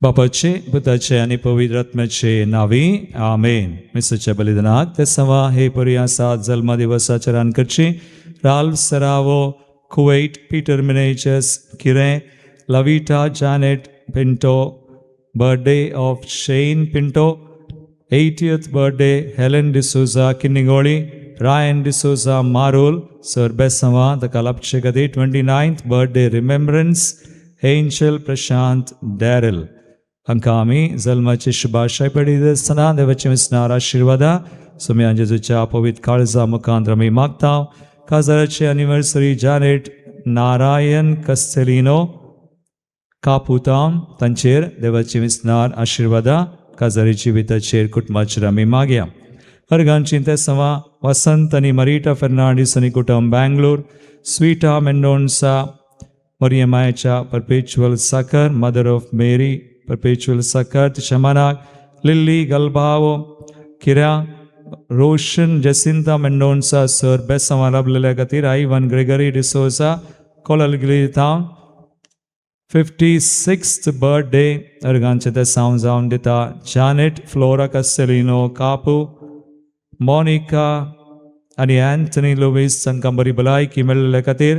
बापाचे, पुताचे आनी पवित्र आत्म्याचे नांवी, आमेन. मिसाच्या बलिदानाक तेसांवा हे परी आसात. जल्मदिवसाचेर करची राल्फ सरावो, कुवैट, पीटर मिनेजस, किरें, Lavita Janet Pinto, birthday of Shane Pinto, 80th birthday Helen D'Souza, Kinnigoli, Ryan D'Souza, Marol, sir बेसांवा ताका लाभचे खातीर. 29th birthday remembrance Angel Prashant Daryl हांकां आमी जल्माची शुभाशय पडित आसतना देवाचे विसनार आशिर्वादा सोम्या जेजूच्या पवित्र काळजा मुखांत आमी मागता. काजाराची एनिवर्सरी जानेट नारायण कस्तेलिनो, कापुताम, तांचेर देवाची विसनार आशिर्वादा काजारी जिविताचेर कुटुंबाचेर आमी मागया. वर्गांची तेसांवा वसंत आनी मरिटा फेर्नांडीस आनी कुटुंब, Bangalore, स्वीटा Mendonsa, मरियमायच्या Perpetual Succour, Mother of Mary Perpetual Succour तिच्या मनाक, लिल्ली गलबावो, किऱ्या, रोशन जेसिंता मेंडोन्सा, सर बेसांवा लाभलेल्या खातीर, आयवन ग्रेगरी डिसोजा, कोललगिरी थावन, 56th birthday अर्गांचे तेसांव जावन दिता जानेट फ्लोरा कस्सेलिनो, कापू, मोनिका आनी अँथनी लुवीस तांकां बरी भलायकी मेळ्ळे खातीर.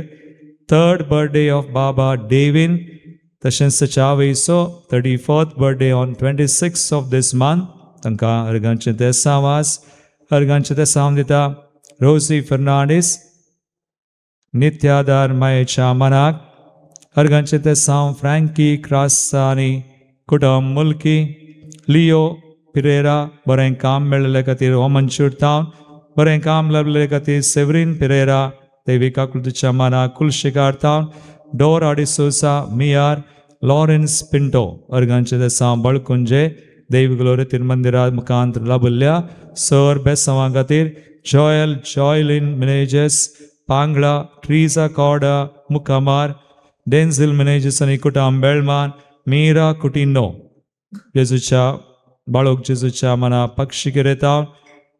थर्ड बर्थडे ऑफ बाबा डेविन, तशेंच ताच्या आवयचो 34th birthday on 26 of this month, तांकां अर्गांचे तेसांव आस. अर्गांचे तेसांव दिता रोजी फर्नांडीस, नित्यादार मायेच्या मनाक. अर्गांचे तेसांव फ्रँकी क्रासा आनी कुटुंब, मुल्की, लिओ पिरेरा, बरें काम मेळ्ळे खातीर, ओमनशूर टावन, बरें काम लाभले खातीर सेवरीन पिरेरा, देवी काकुळतीच्या मनाक, कुलशिकार टावन, डोरा डिसोसा, मियार, लॉरेन्स पिंटो. अर्गांचे तेसांव बळकुंजे देव ग्लोरी तिरुमंदिरा मुखांत लाभल्या सर बेसांवा खातीर, जॉयल जॉयलिन मिनेजस, पांगळा, ट्रीजा कॉडा, मुखामार, डेन्झिल मिनेजस आनी कुटुंब, बेळमान, मीरा कुटिनो, जेजूच्या बाळोक जेजूच्या मना, पक्षी किरेताव,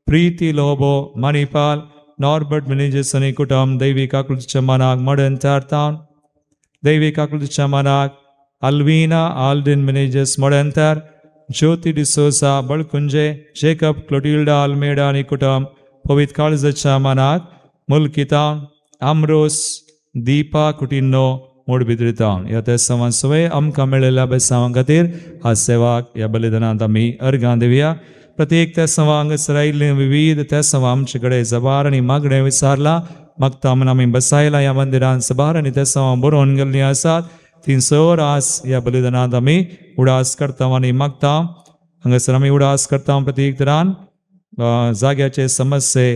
प्रीती लोबो, मणिपाल, नॉर्बर्ट मिनेजस आनी कुटुंब, दैवी काकुळतीच्या मनाक, मडन तारतावन. दैवी काकुळतीच्या मनाक अल्विना आल्डिन मिनेजस, मोडंतर, ज्योती डिसोसा, बळकुंजे, जेकब क्लोटिल्डा आल्मेडा आनी कुटुंब, पवित्र काळजाच्या मनाक, मुल्कितावन, आमरोस दीपा कुटिन्नो, मोडबिद्रितावन. ह्या तेसांवां सवय आमकां मेळिल्ल्या बेसांवां खातीर हा सेवाक ह्या बलिदानांत आमी अर्गां दिवया. प्रत्येक तेसांवां हांगासर आयिल्लीं विविध तेसांवां आमचे कडेन जबार आनी मागणें विचारलां, मागता म्हूण आमी बसायलां. ह्या मंदिरान सबार आनी तेसांवां बरोवन गेल्लीं आसात, ती सर आस ह्या बलिदानांत आमी उडास करता आनी मागता. हांगासर आमी उडास करता प्रत्येक तरान जाग्याचे समस्ये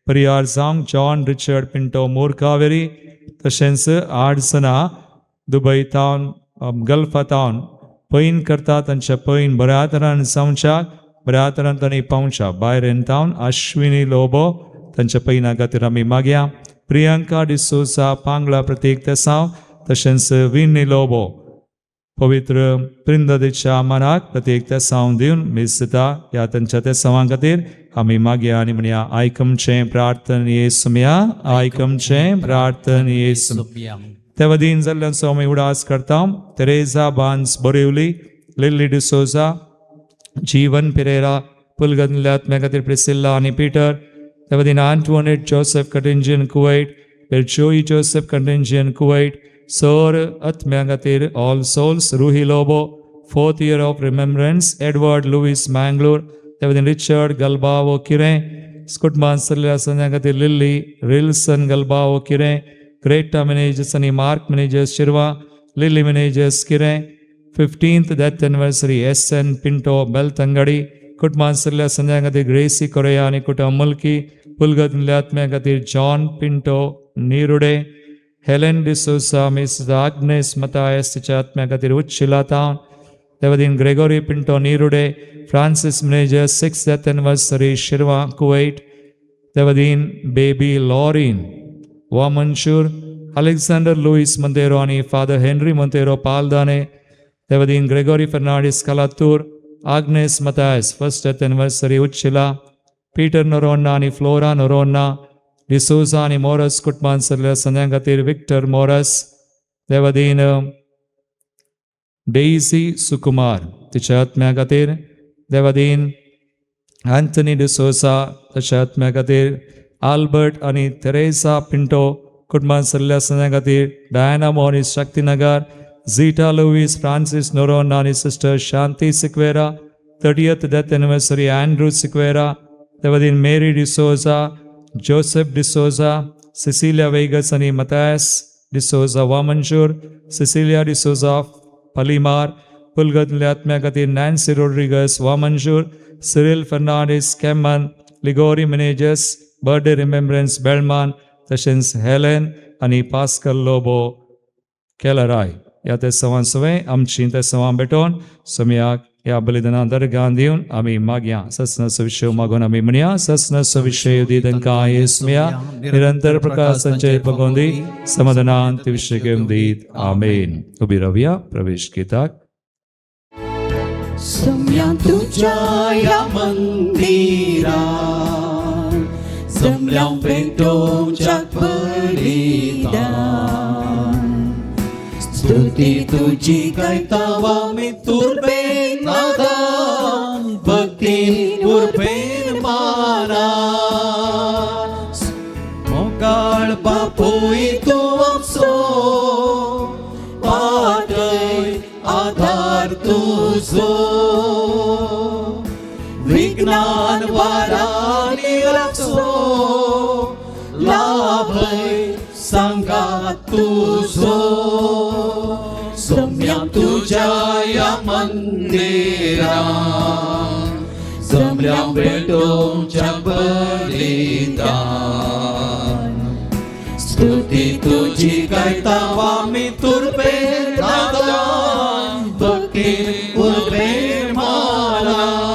परिहार जावंक जॉन रिचर्ड पिंटो, मोरकावेरी, तशेंच आडसना दुबय तावन, गल्फा तावन पैन करता, तांच्या पैन बऱ्या तरान जावच्याक, बऱ्या तरान तांणी पावच्या. बायरेन तावन अश्विनी लोबो, तांच्या पैना खातीर आमी मागया. प्रियंका डिसोजा, पांगळा, प्रतीक तेसांव, तशेंच विन्नी लोबो, पवित्र प्रिंददेच्या मनाक प्रत्येक तेसांव दिवन मीस दिता. ह्या तांच्या तेसांवां खातीर आमी मागया आनी म्हणया, आयकमचें प्रार्थन सुमया, आयकमचें प्रार्थन सुमया. तेवा दीन जाल्ल्यांचो आमी उडास करता. तेरेजा बान्स, बोरिवली, लिल्ली डिसोजा, जीवन पिरेरा, पुलगंदल्या आत्म्या खातीर प्रिसिल्ला आनी पीटर. तेवा आंटोनेट जोसेफ कटिंजियन, कुवैट, बेर्चोई जोसेफ कंटिंजियन, कुवैट, सर आत्म्या खातीर all souls, Ruhi Lobo, fourth year of remembrance Edward Luis, Mangalore. तेवा रिचर्ड गल्बावो, किरें, कुटुंबान सरल्या संद्या खातीर लिल्ली रिल्सन गल्बावो, किरें, ग्रेटा मिनेजस आनी मार्क मिनेजस, शिरवा, लिल्ली मिनेजस, किरें. 15th death anniversary S N Pinto, Belthangady, कुटुंबान सरल्या Sandhya खातीर ग्रेसी कोरेया आनी कुटुंब, मुल्की. पुलगत आत्म्या खातीर John Pinto, Nirude, Helen D'Souza, Miss Agnes Mathias, तिच्या आत्म्या खातीर उच्चिला तावन. देवदीन Gregory Pinto, Nirude, Francis Menezes, six death anniversary Shirva, Kuwait. देवदीन baby Laureen Vamanjoor, Alexander Lewis Monteiro आनी फादर हेनरी मंतेरो, पालदाने. देवदीन Gregory Fernandes, Kalathur, Agnes Mathias, first death anniversary Uchila, Peter Noronha आनी फ्लोरा नोरोन्ना, डिसोजा आनी मोरस कुटुंबान सरल्या संद्या खातीर विक्टर मोरस. देवदीन डेझी सुकुमार. तिच्या आत्म्या खातीर, देवादीन अँथनी डिसोजा ताच्या आत्म्या खातीर, आल्बर्ट आनी थेरेसा पिंटो कुटुंबान सल्ल्या सन्या खातीर, Diana Morris Shaktinagar, Zita Luis, Francis Noronha आनी sister Shanti Sequeira, 30th death anniversary Andrew Sequeira, Devadin Mary D'Souza, Joseph D'Souza, Cecilia Vegas आनी Mathias D'Souza वामनशूर, Sicilia D'Souza polymer, पुलगतल्या आत्म्या खातीर Nancy Rodrigues Vamanjoor, Cyril Fernandes Cayman, Ligori Menezes, birthday remembrance Belman, तशेंच Helen आनी pascal Lobo केलराय. ह्या तेसांवान सवें आमची तेसांवां भेटोवन सोमयाक ह्या बलिदाना दर्गान दिवन आमी मागया. ससनाचो विशय मागून आमी म्हणया. ससनाचो विशय दी तांकां येसमया, निरंतर प्रकाश तांचेर पगोवन दी, समाधानान ते विशय घेवन दीत. आमेन. उबी रावया प्रवेश गीताक. सम्या तुझ्या या मंदिरात जमल्या पेटोवच्या बलिदान, स्तुती तुजी गायता आमी तुर्बेन नादान, भक्तीन उर्बेन मानान. मोगाळ बापूय तूं आमचो, पाटय आधार तुजो, विज्ञान वारांनी राखचो, लाभय सांगात तुजो. सम्या तुझ्या या मंदिरात जमल्या पेटोवच्या बलिदान, स्तुती तुजी गायता आमी तुर्बेन नादान, भक्तीन उर्बेन मानान.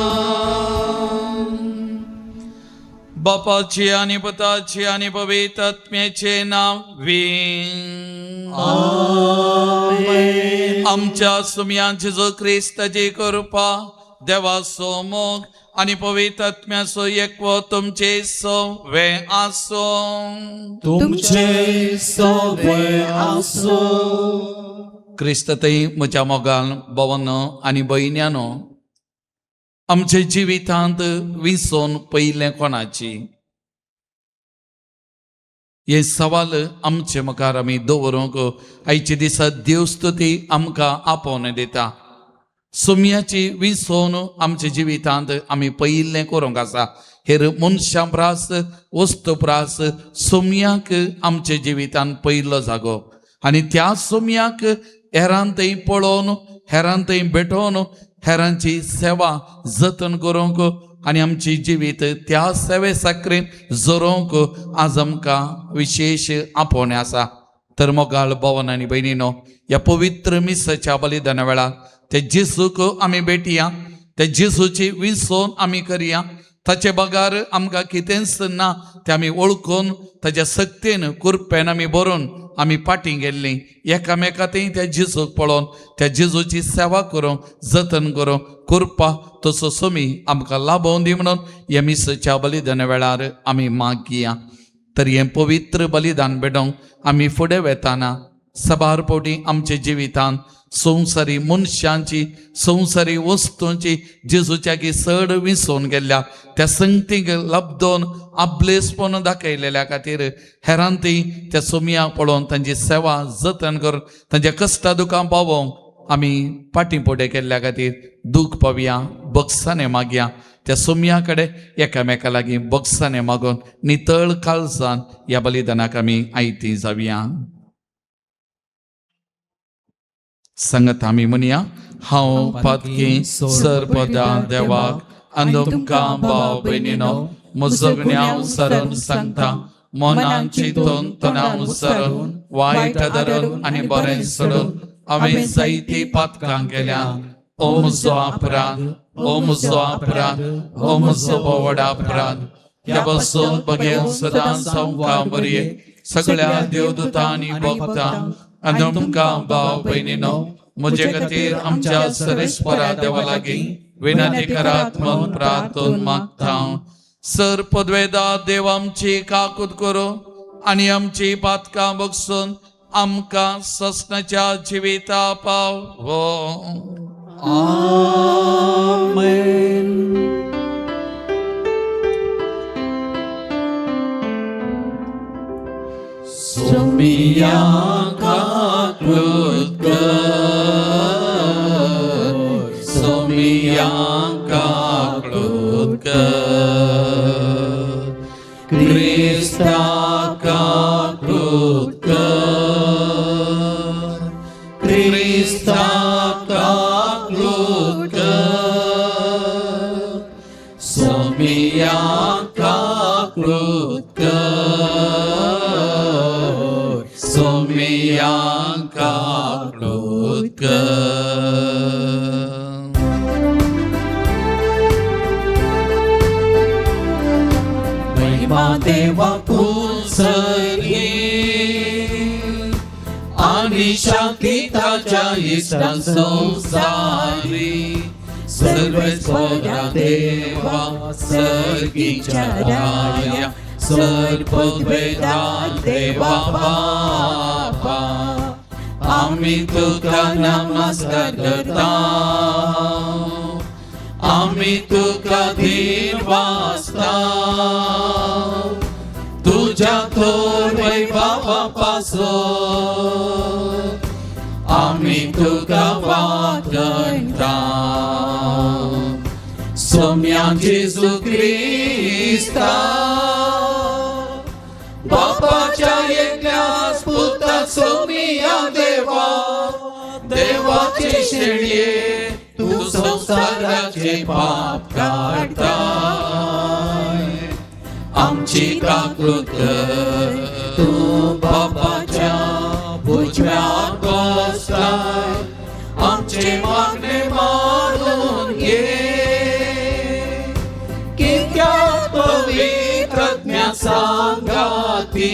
बापाची आणि पुताची आणि पवित्र आत्म्याचे नाव we. आमच्या सुमयान जेजू क्रिस्ताची कृपा, देवाचो मोग आणि पवित्र आत्म्याचो एकवो तुमचे सवे आसूं. तुमचे सवे आसो. क्रिस्ततय म्हज्या मोगान भोवनो आनी भयण्यानो, आमच्या जिवितांत विसोन पयलें कोणाची हे सवाल आमचे मुखार आमी दवरूंक आयच्या दिसा देवस्तुती आमकां आपोवन दिता. सुमयाची विसोन आमच्या जिवितांत आमी पयिल्लें करूंक आसा. हेर मनशां प्रास वस्तू प्रास सुमयाक आमच्या जिवितांत पयलो जागो आनी त्या सुमयाक हेरां थंय पळोवन, हेरां थंय भेटोवन, हेरांची सेवा जतन करूंक आनी आमची जिवीत त्या सेवे साकरेन जोरोवंक आज आमकां विशेश आपोवणें आसा. तर मोगाळ भोवन आनी भयणीनो, ह्या पवित्र मिसाच्या बलिदाना वेळार ते जेजूक आमी भेटया, ते जेजूची विसोन आमी करया. ताचे बगार आमकां कितेंच ना तें आमी वळखून ताच्या सक्तेन कुरपेन आमी बरोवन आमी फाटीं गेल्लीं एकामेका थंय त्या जेजूक पळोवन त्या जेजूची सेवा करूंक जतन करूंक कृपा तसो सोमी आमकां लाभोवन दी म्हणून ह्या मिसाच्या बलिदाना वेळार आमी मागया. तर हें पवित्र बलिदान भेटोवंक आमी फुडें वेताना सबार फावटी आमच्या जिवितांत संवसारी मनशांची संवसारी वस्तूंची जेजूच्या की चड विसोवन गेल्ल्या त्या संगतीक लब्दोन आपलेसपण दाखयलेल्या खातीर हेरां ती त्या सोमयाक पळोवन तांची सेवा जतन करून तांच्या कश्टा दुकां पावोवंक आमी फाटीं फुडें केल्ल्या खातीर दूख पावया, बक्षाने मागया. त्या सोमया कडेन एकामेका लागीं बक्षाने मागून नितळ काळजान ह्या बलिदानाक आमी आयती जावया. संगत आमी म्हणया. हांव पातकी सरपदा देवाक आनी तुमकां भाव भयणीनो म्हजो गुन्यांव सरून सांगता. मनान चिंतून तणाव सरून वायट धरून आनी बरें सोडून हांवें जायतीं पातकां केल्या. ओ म्हजो अपराध, ओ म्हजो अपराध, ओ म्हजो व्हड अपराध. ह्या पासून बगेन सदां सामकां बरये सगळ्या देवदूतांनी भोगता आनी तुमकां भाव भयणीनो म्हजे खातीर आमच्या सरेस्वरा देवा लागीं विनंती करात म्हूण प्रार्थून मागता. सर पदवेदा देव आमची काकूत करूं आनी आमची पातकां बगसून आमकां ससनाच्या जिविता पाव. सोम्यांक काकळूत कर, क्रिस्ताक काकळूत कर, क्रिस्ताक काकळूत कर, सोम्यांक काकळूत कर, सोम्यांक काकळूत कर. महिमा देवा कुसरी आणि शांती ताच्या इष्टां संसारी. सर्वेस्वरा देवा सर्गीच्या राया, सर्वद्वेदा देवा बापा, आम्ही तुका नमस्कार करता, आम्ही तुका धीर वाचता. तुझ्या थोर वैभवापासून आम्ही तुका वाचता. सोम्या जेजू क्रिस्ता, बापाच्या एकल्याच पुता, सोमिया देवा, देवाचे शेळये, तू संसाराचे पाप काडताय, आमची काकळूत कर. तू बापाच्या उजव्याक बसलाय, आमचे मागणे मानून घे. कित्याक पवित्र आत्म्या सांगाती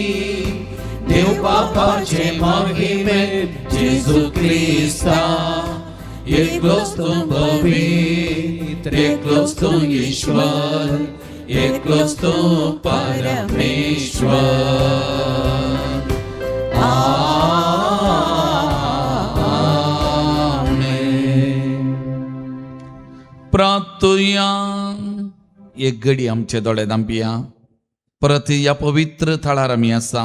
देव बापाचे महिमे जेजू क्रिस्ता, एकलोच तूं पवित्र, एकलोच तूं ईश्वर, एकलोच तूं परमेश्वर. आमेन. प्रार्थुया. एक घडी आमचे दोळे धांपया. परत ह्या पवित्र थळार आमी आसा.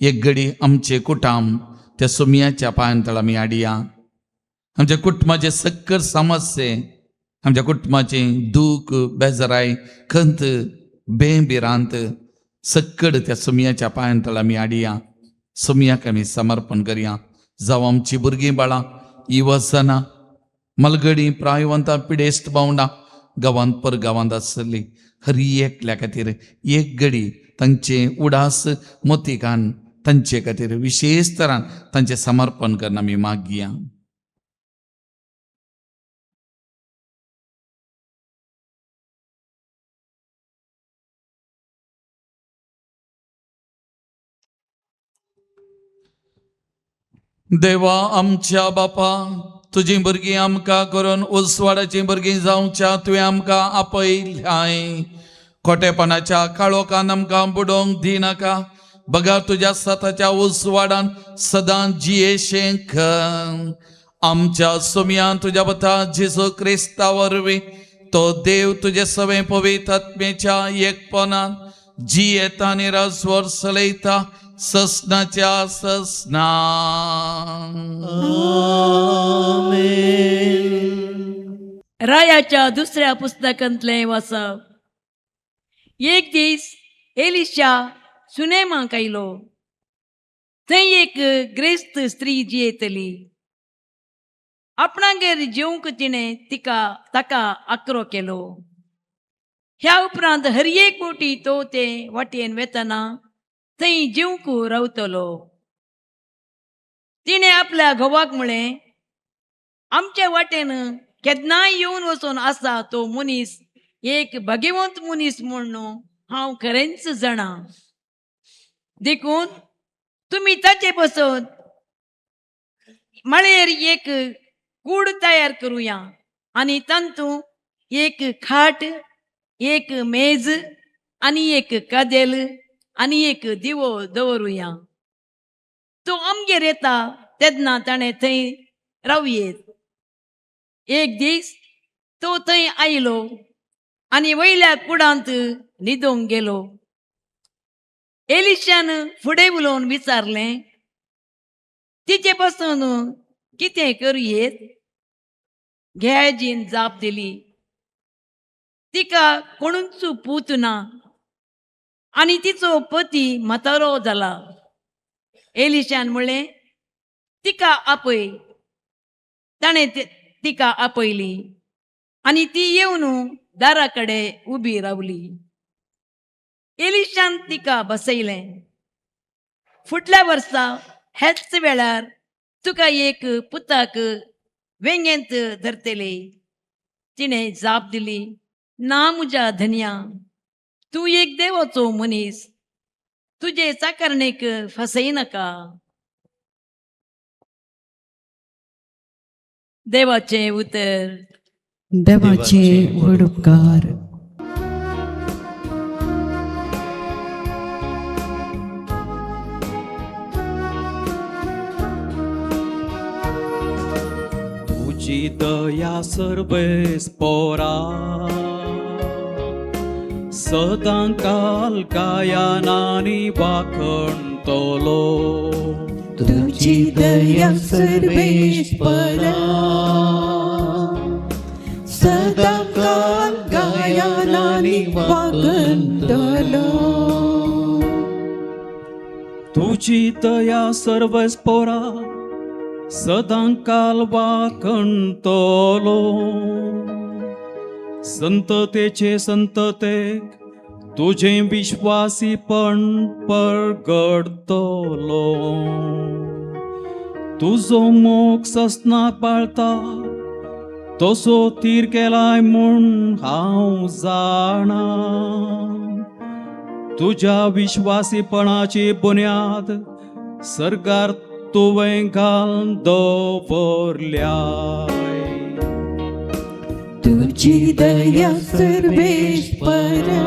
एक घडी आमचे कुटाम त्या सुमयाच्या पांयां आमी हाडया. आमच्या कुटुंबाचे सक्कर समस्ये, आमच्या कुटुंबाचे दूख, बेजराय, खंत, बेभिरांत सक्कड त्या सुमयाच्या पांयां आमी हाडया. सुमयाक आमी समर्पण करया. जावं आमची भुरगीं बाळां, इवसनां, मलगडी, प्रायवंतां, पिडेस्त भावंडां गांवांत परगांवांत आसली, हर एकल्या खातीर एक घडी तांचे उडास मोतीकान तांचे खातीर विशेश तरान तांचें समर्पण करून आमी मागया. देवा आमच्या बापा, तुजी भुरगीं आमकां करून उजवाडाचीं भुरगीं जावच्या तुवें आमकां आपयल्याय. खोटेपणाच्या काळोखान आमकां बुडोवंक दिनाका, बगर तुज्या सताच्या उजवाडान सदां जियेशें कर. आमच्या सुमयान तुज्या पता जेजू क्रिस्ता वरवीं, तो देव तुजे सवें पवित्र आत्मेच्या एकपणान जियेता आनी राजवर चलयता ससनाच्या ससना. रायाच्या दुसऱ्या पुस्तकांतलें वाचप. एक दीस एलिशा सुनेमाक आयलो. थंय एक ग्रेस्त स्त्री जियेतली. आपणागेर जेवंक तिणें तिका ताका आक्रो केलो. ह्या उपरांत हर एक बोटी तो ते वाटेन वेतना थंय जेवंक रावतलो. तिणें आपल्या घोवाक म्हळें, आमचे वाटेन केन्नाय येवन वचून आसा तो मनीस एक भाग्यवंत मनीस म्हूण हांव खरेंच जाणा. देखून तुमी ताचे पसत माळयेर एक कूड तयार करुया आनी तातूंत एक खाट, एक मेज आनी एक कदेल आनी एक दिवो दवरुया. तो आमगेर येता तेन्ना ताणें थंय रावयेत. एक दीस तो थंय आयलो आनी वयल्या कुडांत न्हिदूंक गेलो. एलिशान फुडें उलोवन विचारलें, तिचे पासून कितें करुयेत? गेहाजीन जाप दिली, तिका कोणूच पूत ना आनी तिचो पती म्हातारो जाला. एलिशान म्हणलें, तिका आपय. ताणें तिका आपयली आनी ती येवन दारा कडेन उबी रावली. एलिशान तिका बसयलें, फुडल्या वर्सा ह्याच वेळार तुका एक पुताक वेंगेंत धरतले. तिणें जाप दिली, ना म्हज्या धनया, तूं एक देवाचो मनीस, तुजे चाकरणेक फसयनाका. देवाचें उतर. देवाचे व्हड उपकार. तुजी दया सर्वेस पोरा सदां काल गायनानी वाखणतलो. तुजी दया सर्वेस्परा सदां काल गायनानी वागंतलो. तुजी दया सर्वेस पोरा सदां काल वाखणतलो. संततेचे संततेक तुजें विश्वासीपण परगडतलो. तुजो मोग ससना पाळता तसो तीर केलाय म्हूण हांव जाणा. तुज्या विश्वासीपणाची बुन्याद सरकार तुवें घालून दवरल्याय. तुजी दया सर्वेस्परा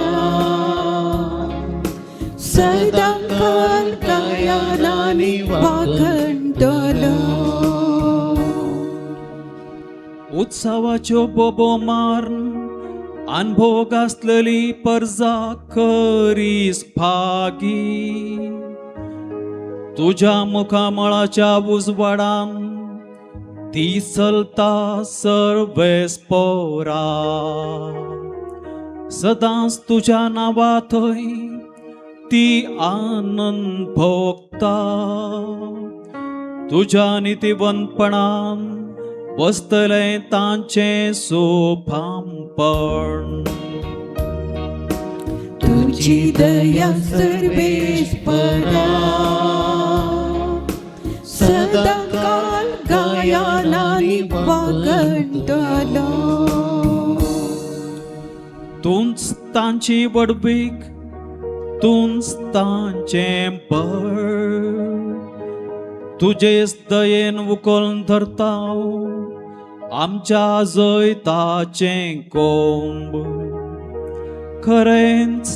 सदां काल गायनानी वागंतलो. उत्सवाच्यो बोबो मारून अनभोग आसलेली परजा खरीस भागी. तुज्या मुखामळाच्या उजवाडान ती चलता सर्वेस पोरा. सदांच तुज्या नांवा थंय ती आनंद भोगता. तुज्या नितीवंतपणान वसतलें तांचें सोभामपण. तुजी दया सर्वेस्परा सदां काल गायनानी वागंतलो. तूंच तांची व्हडवीक, तूंच तांचें बळ. तुजेच दयेन उखलून धरता आमच्या जैताचें कोंब. खरेंच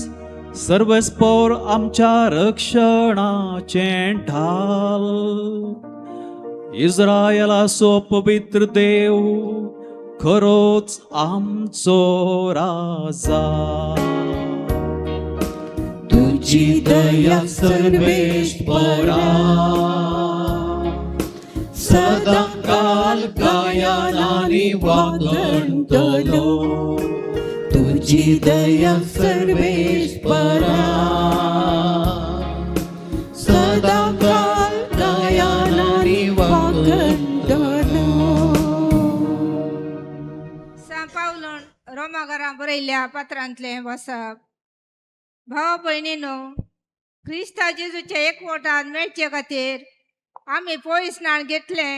सर्वेस्पोर आमच्या रक्षणाचें ढाल. इस्रायलाचो पवित्र देव खरोच आमचो राजा. तुजी दया सर्वेस्परा सदां काल गायनानी वागंतलो. तुजी दया सर्वेस्परा सदां काल गायनानी वागंतलो. सांत पावलून रोमाघरां बरयल्ल्या पत्रांतलें वाचप. भाव भयणीनो, क्रिस्ता जेजूच्या एकवटान मेळचे खातीर आमी पयस स्नान घेतलें.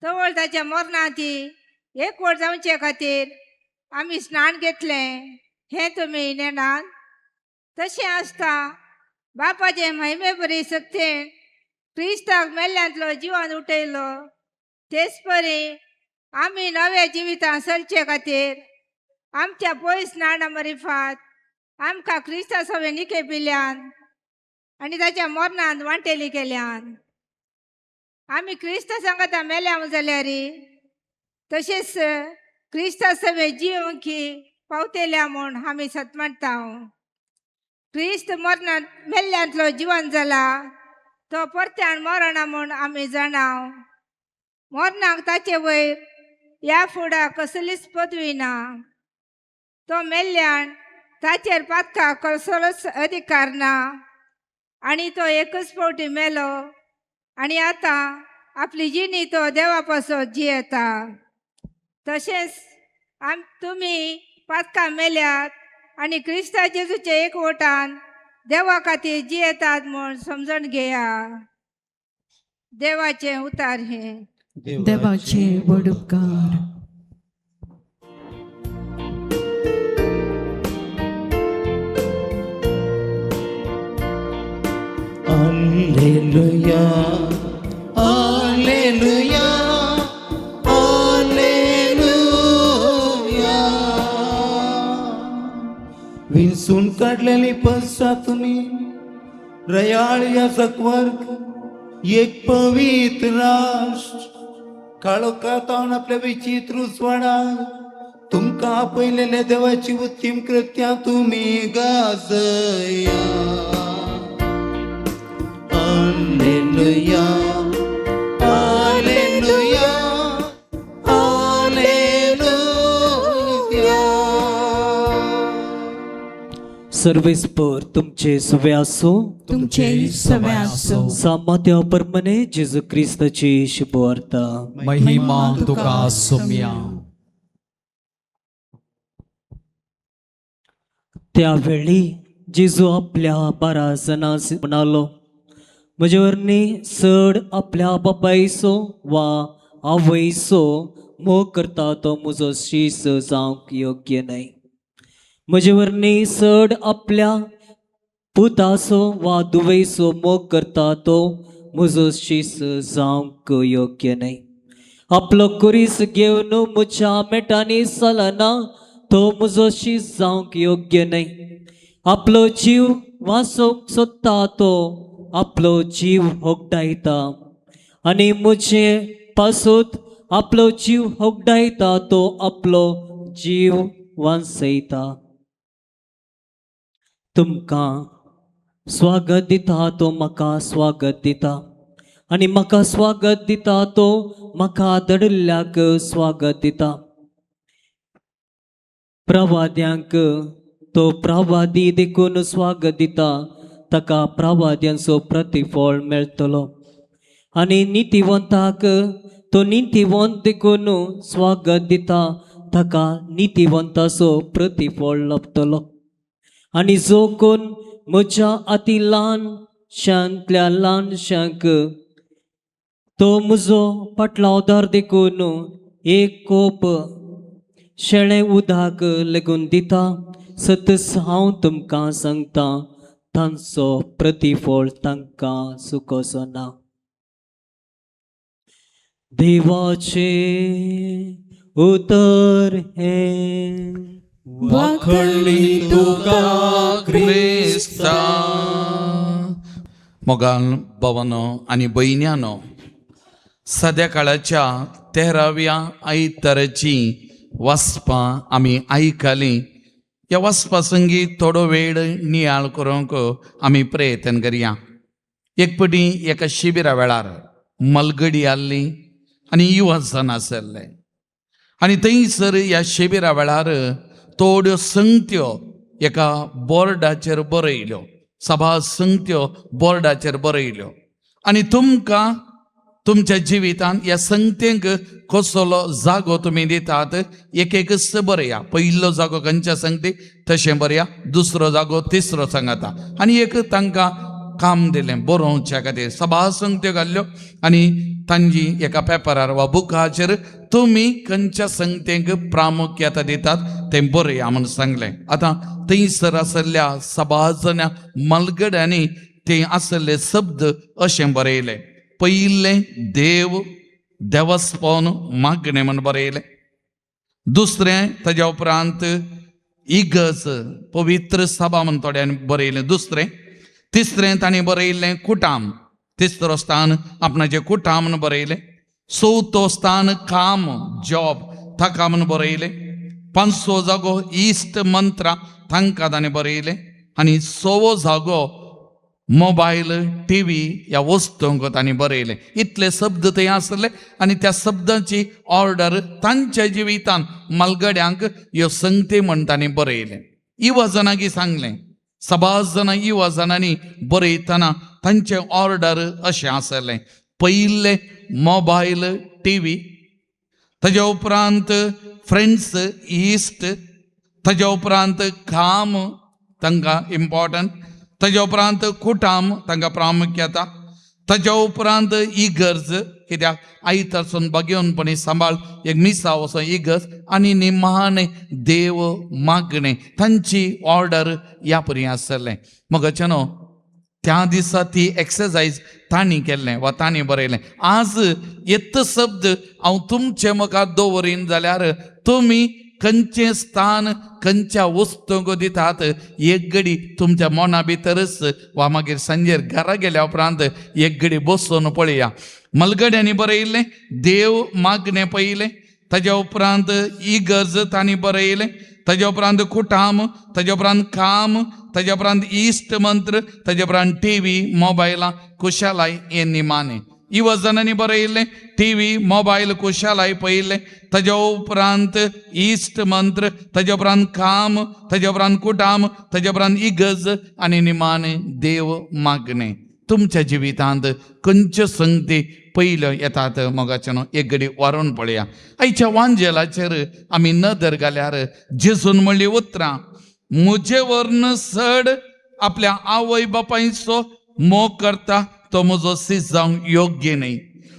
तवळ ताच्या मरणांती एकवट जावचे खातीर आमी स्नान घेतलें हें तुमी नेणात. तशें आसता बापाचे महिमे बरी सक्तेन क्रिस्ताक मेल्ल्यांतलो जिवान उठयलो, तेच परी आमी नव्या जिवितांत चलचे खातीर आमच्या पयस स्नाना मरिफात आमकां क्रिस्ता सवें निके पिल्यान आनी ताच्या मरणान वांटेली केल्यान. आमी क्रिस्ता सांगता मेल्या जाल्यार तशेंच क्रिस्ता सवें जिवंकी पावतेल्या म्हूण आमी सत मानता. क्रिस्त मरणांत मेल्ल्यांतलो जिवन जाला, तो परत्यान मरना म्हूण आमी जाणाव. मरणाक ताचे वयर ह्या फुडा कसलीच पदवी ना. तो मेल्ल्यान ताचेर पातका कसलोच अधिकार ना आनी तो एकच फावटी मेलो आनी आतां आपली जिणी तो देवा पासत जियेता. तशेंच आम तुमी पातकां मेल्यात आनी क्रिस्ता जेजूच्या एकवटान देवा खातीर जियेतात म्हूण समजून घेया. देवाचें उतार हें. देवाचे व्हड उपकार. Alleluia, alleluia, alleluia. विंचून काडलेली पसा तुमी रयाळ याजक वर्ग, एक पवित्र राष्ट्र, काळोखांत आपल्या विचित्र उजवाडाक तुमकां आपयलेल्या देवाची उत्तीम कृत्यां तुमी गाजया. Alleluia, Alleluia, Alleluia. सर्वेस्पर तुमचे सुवे आसूं. तुमचे सवे आसूं. सामात्या परमने जेजू क्रिस्ताची शुभवार्ता. महिमा तुका सोम्या. त्यावेळी जेजू आपल्या 12 जणांस म्हणालो, म्हजे वरनी चड आपल्या बापायचो वा आवयचो मोग करता तो म्हजो शीस जावंक योग्य न्हय. म्हजे वरनी चड आपल्या पुताचो वा दुवैचो मोग करता तो म्हजो शीस जावंक योग्य न्हय. आपलो कुरीस घेवन म्हज्या मेटांनी चलना तो म्हजो शीस जावंक योग्य न्हय. आपलो जीव वाचोवंक सोदता तो आपलो जीव होगडायता आनी म्हजे पासत आपलो जीव होगडायता तो आपलो जीव वाचयता. तुमकां स्वागत दिता तो म्हाका स्वागत दिता आनी म्हाका स्वागत दिता तो म्हाका धाडिल्ल्याक स्वागत दिता. प्रवाद्यांक तो प्रवादी देखून स्वागत दिता ताका प्रवाद्यांचो प्रतिफळ मेळटलो आनी नितीवंताक तो नितीवंत देखून स्वागत दिता ताका नितीवंताचो प्रतिफळ लभतलो. आनी जो कोण म्हज्या अती ल्हानशांतल्या ल्हानशांक तो म्हजो पाटलावदार देखून एक कोप शेळें उदक लेगून दिता, सतच हांव तुमकां सांगता तांचो प्रतिफळ तांकां चुकोचो ना. देवाचे उतर हें. वाखणणी तुका क्रिस्ता. मोगाल भवनो आनी भयण्यानो, सद्या काळाच्या 13व्या आयताराची वाचपां आमी आयकलीं. ह्या वाचपा संगी थोडो वेळ नियाळ करूंक आमी प्रयत्न करया. एक पटी एका शिबिरा वेळार मलगडी आसली आनी युवजन आसले आनी थंयसर ह्या शिबिरा वेळार थोड्यो संगत्यो एका बोर्डाचेर बरयल्यो, सभा संगत्यो बोर्डाचेर बरयल्यो आनी तुमकां तुमच्या जिवितांत ह्या संगतेंक कसलो जागो तुमी दितात एक एकच बरया. पयलो जागो खंयच्या संगती तशें बरया, दुसरो जागो, तिसरो सांगता. आनी एक तांकां काम दिलें बरोवच्या खातीर. सभा संगत्यो घाल्ल्यो आनी तांची एका पेपरार वा बुकाचेर तुमी खंयच्या संगतेंक प्रामुख्यता दितात तें बरया म्हूण सांगलें. आतां थंयसर आसल्या सभाजना मलगड्यांनी ते आसले शब्द अशें बरयले. पयलें देव, देवस्पन मागणें म्हूण बरयलें. दुसरें ताज्या उपरांत इगर्ज, पवित्र सभा म्हूण थोड्यांनी बरयलें दुसरें. तिसरें तांणी बरयल्लें कुटाम, तिसरो स्थान आपणाचें कुटाम म्हूण बरयलें. चवथो स्थान काम, जॉब ताका म्हूण बरयलें. पांचवो जागो इश्ट मंत्रा तांकां ताणें बरयलें आनी सवो जागो मोबायल, टी व्ही ह्या वस्तूंक तांणी बरयलें. इतले शब्द थंय आसले आनी त्या शब्दांची ऑर्डर तांच्या जिवितान मालगड्यांक ह्यो संगती म्हण तांणी बरयलें. युवा जाणांकी सांगलें, सबाज जाणां युवा जाणांनी बरयतना तांचें ऑर्डर अशें आसलें. पयलें मोबायल, टी व्ही, ताज्या उपरांत फ्रेंड्स, इश्ट, ताज्या उपरांत काम तांकां इम्पॉर्टंट, ताज्या उपरांत कुटाम तांकां प्रामुख्यता, ताज्या उपरांत इगर्ज, कित्याक आयतारसून बागेवनपणी सांबाळ एक मिसा वचोन इगर्ज, आनी निमाणें देव मागणें. तांची ऑर्डर ह्या परी आसलें. मगाचें न्हू त्या दिसा ती एक्सरसायज तांणी केल्लें वा तांणी बरयलें. आज येत शब्द हांव तुमचे मुखार दवरीन जाल्यार तुमी खंयचें स्थान खंयच्या वस्तूंक दितात, एक घडी तुमच्या मना भितरच वा मागीर सांजेर घरा गेल्या उपरांत एक घडी बसून पळया. मलगड्यांनी बरयल्लें देव मागणें पयलें, ताज्या उपरांत इगर्ज तांणी बरयलें, ताज्या उपरांत कुटाम, ताज्या उपरांत काम, ताज्या उपरांत इश्ट मंत्र, ताज्या उपरांत टी व्ही, मोबायलां, खुशालाय हें निमाणें. युवजनांनी बरयल्लें टी व्ही, मोबायल, खुशालाय पयलें, ताज्या उपरांत इश्ट मंत्र, ताज्या उपरांत काम, ताज्या उपरांत कुटाम, ताज्या उपरांत इगर्ज आनी निमाणें देव मागणें. तुमच्या जिवितांत खंयच्यो संगती पयल्यो येतात मोगाचें न्हू एक घडी वारोवन पळया. आयच्या वांजेलाचेर आमी नदर घाल्यार जेजून म्हणली उतरां, म्हजे वर्ण चड आपल्या आवय बापायचो मोग करता तो म्हजो सीस जावंक योग्य न्हय.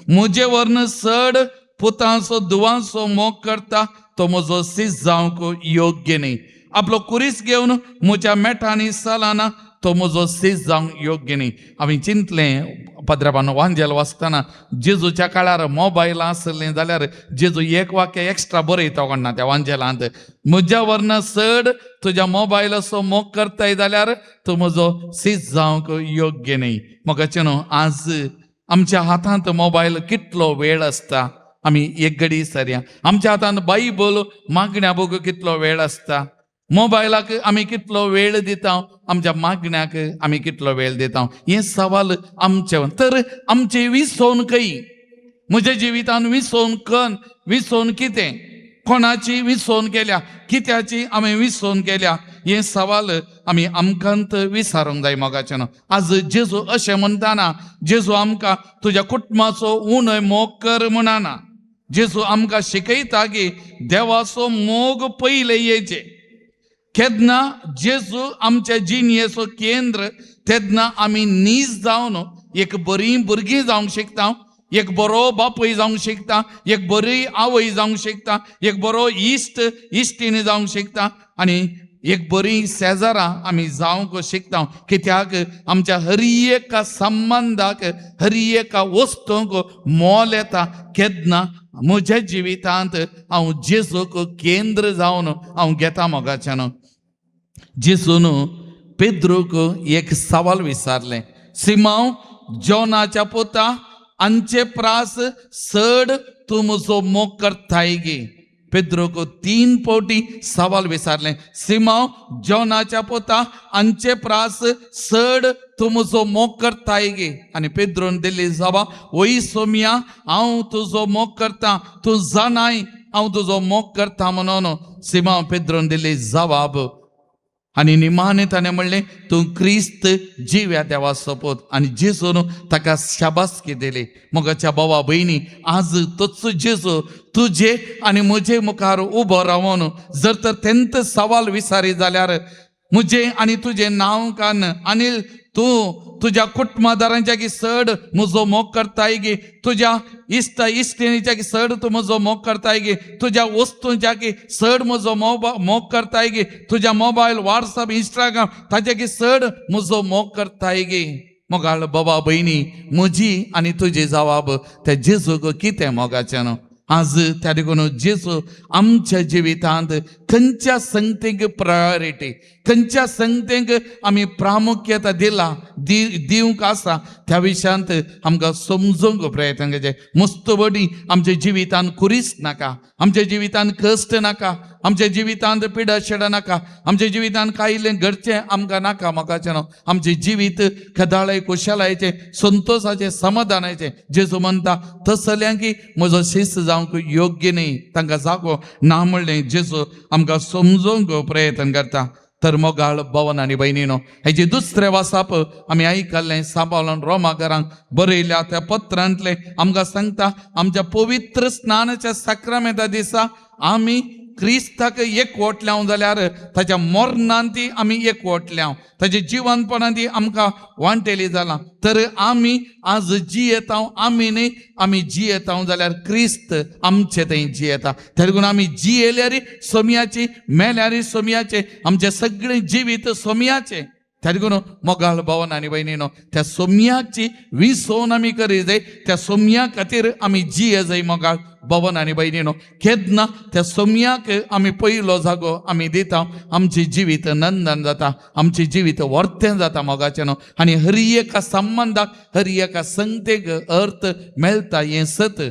म्हजे वर्ण चड पुतांचो धुवांचो मोग करता तो म्हजो सीस जावंक योग्य न्हय. आपलो कुरीस घेवन म्हज्या मेटांनी चलना तो म्हजो सीस जावंक योग्य न्हय. हांवें चिंतलें पद्राबान वांजेल वाचतना, जेजूच्या काळार मोबायल आसलें जाल्यार जेजू एक वाक्य एक्स्ट्रा बरयता कोण ना त्या वांजेलांत, म्हज्या वर्ण चड तुज्या मोबायलाचो मोग करताय जाल्यार तूं म्हजो सीस जावंक योग्य न्हय. म्हाका न्हू आज आमच्या हातांत मोबायल कितलो वेळ आसता, आमी एक घडी सरया. आमच्या हातांत बायबल मागण्या बूक कितलो वेळ आसता, मोबायलाक आमी कितलो वेळ दिता, आमच्या मागण्याक आमी कितलो वेळ दिता, हें सवाल आमचें. तर आमचें विसोवन खंय, म्हज्या जिवितान विसोवन कन विसोवन कितें, कोणाची विसोवन केल्या, कित्याची आमी विसोवन केल्या, हें सवाल आमी आमकांत विचारूंक जाय मोगाचें न्हू. आज जेजू अशें म्हणटाना, जेजू आमकां तुज्या कुटुंबाचो उणो मोग कर म्हणना. जेजू आमकां शिकयता की देवाचो मोग पयले येचे. केन्ना जेजू आमच्या जिणयेचो केंद्र तेन्ना आमी नीज जावन एक बरी भुरगीं जावंक शकता, एक बरो बापूय जावंक शकता, एक बरी आवय जावंक शकता, एक बरो इश्ट इश्टिणी जावंक शकता आनी एक बरी शेजारां आमी जावंक शकता. कित्याक आमच्या हर एका संबंदाक हर एका वस्तूंक मोल येता केन्ना म्हज्या जिवितांत हांव जेजूक केंद्र जावन हांव घेता मोगाच्यान. जेजून पेद्रूक एक सवाल विचारलें, सिमांव जॉनाच्या पुता आमचे प्रास चड तूं म्हजो मोग करताय गे. पेद्रूक 3 फावटी सवाल विचारलें, सिमांव जॉनाच्या पुता आमचे प्रास चड तूं म्हजो मोग करताय गे. आनी पेद्रून दिल्ली जबाब, वय सोमिया हांव तुजो मोग करता, तूं जाणाय हांव तुजो मोग करता म्हणून. सिमांव पेद्रून दिल्ली जबाब. आनी निमाणें ताणें म्हणलें, तूं क्रिस्त जिव्या देवाचो पूत. आनी जेजून ताका शाबासकी दिली. मोगाच्या भावा भयणी, आज तोच जेजू तुजे आनी म्हजे मुखार उबो रावन जर तर तेंत सवाल विचारी जाल्यार म्हजें आनी तुजें नांव कान आनी तूं तुज्या कुटुंबादारांच्या की चड म्हजो मोग करताय गे, तुज्या इश्ट इश्टिणीच्या की चड तूं म्हजो मोग करताय गे, तुज्या वस्तूंच्या की चड म्हजो मोग करताय गे, तुज्या मोबायल व्हॉट्सअप इंस्टाग्राम ताच्या की चड म्हजो मोग करताय गे. मोगाळ बाबा भयणी, म्हजी आनी तुजी जबाब त्या जेजूक कितें मोगाचें न्हू. आज त्या देखून जेजू आमच्या जिवितांत खंयच्या संगतीक प्रायोरिटी, खंयच्या संगतीक आमी प्रामुख्यता दिला दिवंक आसा त्या विशयांत आमकां समजूंक प्रयत्न करचे. मुस्तबडी आमच्या जिवितान कुरीस नाका, आमच्या जिवितान कश्ट नाका, आमच्या जिवितांत पिडा शेडा नाका, आमच्या जिवितान कांय घडचें आमकां नाका. म्हाकाचें न्हू आमचें जिवीत खदाळाय कुशलायचें, संतोशाचें, समाधानाचें. जेजू म्हणटा तसल्यांक म्हजो शिस्त जावंक योग्य न्ही, तांकां जागो ना म्हणलें जेजू आमकां समजूंक प्रयत्न करता. तर मोगाळ भवन आनी भयणीनो, हेजे दुसरें वासाप आमी आयकल्लें सांबाळून रोमाकारांक बरयल्या त्या पत्रांतलें आमकां सांगता, आमच्या पवित्र स्नानाच्या साक्रामेंता दिसा आमी क्रिस्ताक एकवटल्याव जाल्यार ताच्या मरणान ती आमी एकवटल्याव, ताच्या जिवनपणान ती आमकां वांटेली जालां. तर आमी आज जियेता, आमी न्ही, आमी जियेता जाल्यार क्रिस्त आमचे थंय जियेता. तेका आमी जियेल्यार सोमयाची, मेल्यार सोमयाचे, आमचें सगळें जिवीत सोमयाचें. तेका मोगाळ भवन आनी भयणीनो, त्या सोमयाची विसोवन आमी करी जाय, त्या सोमया खातीर आमी जिये जाय. मोगाळ भवन आनी भयणीनो, केन्ना त्या सोमयाक आमी पयलो जागो आमी दिता, आमचें जिवीत नंदन जाता, आमचें जिवीत वर्तें जाता मोगाचें न्हू. आनी हर एका संबंदाक, हर एका संगतेक अर्थ मेळटा. हें सत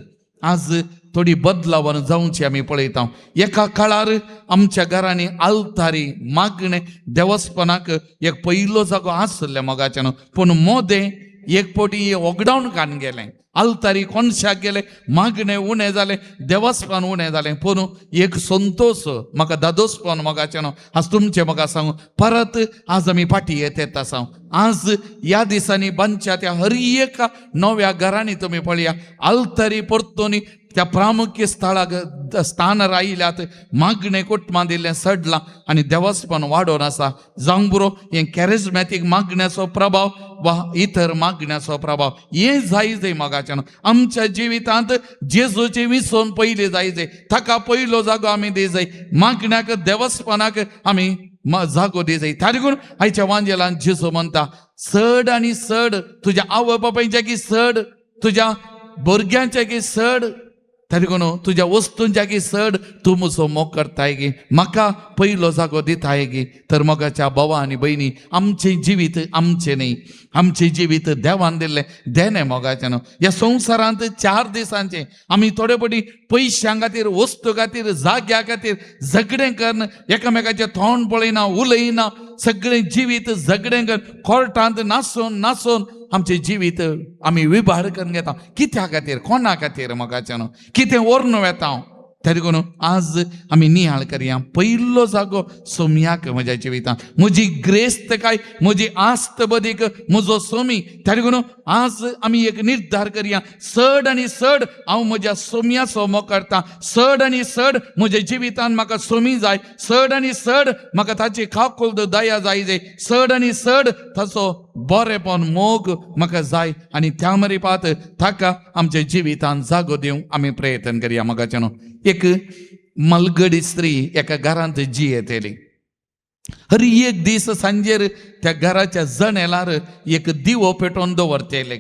आज थोडी बदलावन जावची आमी पळयता. एका काळार आमच्या घरांनी आलतारी, मागणें, देवस्पणाक एक पयलो जागो आसलें मोगाचें न्हू. पूण मोदें एक फावटी वगडावन कान गेलें, आलतारी कोनशाक गेले, मागणें उणें जालें, देवस्पण उणें जालें. पूण एक संतोश म्हाका दादोसपण मोगाचें न्हू आज तुमचें म्हाका सांगू, परत आज आमी फाटीं येत येता आसा. आज ह्या दिसांनी बांदच्या त्या हर एका नव्या घरांनी तुमी पळया, आलतारी परतून त्या प्रामुख्य स्थळाक स्थान रायल्यात, मागणें कुटुंबां दिल्लें सडलां आनी देवस्पण वाडोवन आसा. जावंक पुरो हें कॅरिजमॅटीक मागण्याचो प्रभाव वा इतर मागण्याचो प्रभाव हें जाय जाय मोगाच्यान. आमच्या जिवितांत जेजूची विसोवन पयली जाय जाय, ताका पयलो जागो आमी दी जाय, मागण्याक देवस्पणाक आमी जागो दी जाय. ताका लागून आयच्या वांजेलान जेजू म्हणटा, चड आनी चड तुज्या आवय बापायच्या की चड, तुज्या भुरग्यांच्या की चड, ताका लागून तुज्या वस्तूंच्या की चड तूं म्हजो मोग करताय गी, म्हाका पयलो जागो दिताय गी. तर मोगाच्या भावा आनी भयणी, आमचें जिवीत आमचें न्ही, आमचें जिवीत देवान दिल्लें देणें मोगाचें न्हू. ह्या संवसारांत 4 दिसांचें आमी थोडे फावटी पयशां खातीर, वस्तू खातीर, जाग्या खातीर झगडें करून एकामेकाचें तोंड पळयना, उलयना, सगळें जिवीत झगडें करून कोर्टांत नासून नासून आमचें जिवीत आमी विभार करून घेता. कित्या खातीर, कोणा खातीर मोगाचें न्हू, कितें व्हरून वेता. तरी देखून आज आमी नियाळ करया, पयलो जागो सोमयाक म्हज्या जिवितांत, म्हजी ग्रेस्तकाय, म्हजी आस्त बदीक म्हजो सोमी. तरी देखून आज आमी एक निर्धार करया, चड आनी चड हांव म्हज्या सोमयाचो मोग करता, चड आनी चड म्हज्या जिवितांत म्हाका सोमी जाय, चड आनी चड म्हाका ताची काकुळट दया जाय जाय, चड आनी चड ताचो बरेपण मोग म्हाका जाय. आनी त्या मरिपात ताका आमच्या जिवितांत जागो दिवंक आमी प्रयत्न करया मोगाचें न्हू. एक मलगडी स्त्री एका घरांत जियेतली. हर एक दीस सांजेर त्या घराच्या जनेलार एक दिवो पेटोवन दवरतले.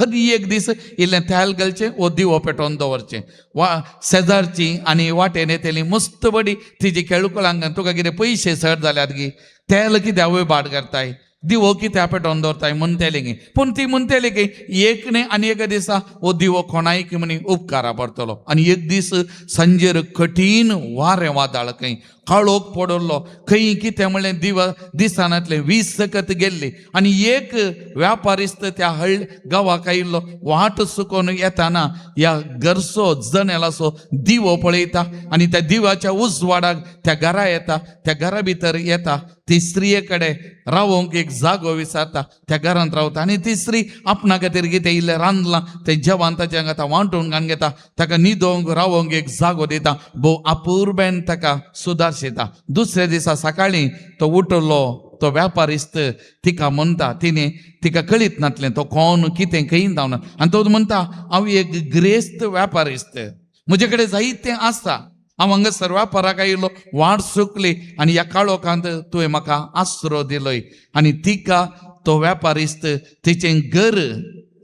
हर एक दीस इल्लें तेल घालचें, वो दिवो पेटोवन दवरचें. वा शेजारची आनी वाटेन येतली मस्त बडी तिजी खेळकुळांक, तुका कितें पयशे चड जाल्यात गी, तेल कित्याक वयबाट करताय, दिवो कित्याक पेटोवन दवरताय म्हणटली गी. पूण ती म्हणटली की एक न्ही आनी एका दिसा हो दिवो कोणायक म्हणी उपकारा पडटलो. आनी एक दीस सांजेर कठीण वारें वादळ, खंय काळोख पडलो, खंय कितें म्हणलें दिवा दिसनातलें, वीज सकत गेल्ली. आनी एक व्यापारिस्त त्या हळ गांवाक आयिल्लो, वाट चुकोवन येताना ह्या घरचो जनेलाचो दिवो पळयता आनी त्या दिवाच्या उजवाडाक त्या घरा येता, त्या घरा भितर येता, ती स्त्रिये कडेन रावोंक एक जागो विचारता, त्या घरांत रावता. आनी ती स्त्री आपणा खातीर कितें इल्लें रांदलां तें जेवण ताच्या हांगा वांटून घालून घेता, ताका न्हिदोंक रावोंक एक जागो दिता, भोव अपुरबेन ताका सुदारशिता. दुसऱ्या दिसा सकाळीं तो उठलो, तो व्यापारिस्त तिका म्हणटा, तिणें तिका कळीत नासलें तो कोण कितें खंय धांवना. आनी तो म्हणटा, हांव एक ग्रेस्त व्यापारिस्त, म्हजे कडेन जायतें आसा, हांव हांगासर व्यापाराक आयिल्लो, वाट चुकली आनी ह्या काळोखांत तुवें म्हाका आसरो दिलोय. आनी तिका तो व्यापारिस्त तिचें घर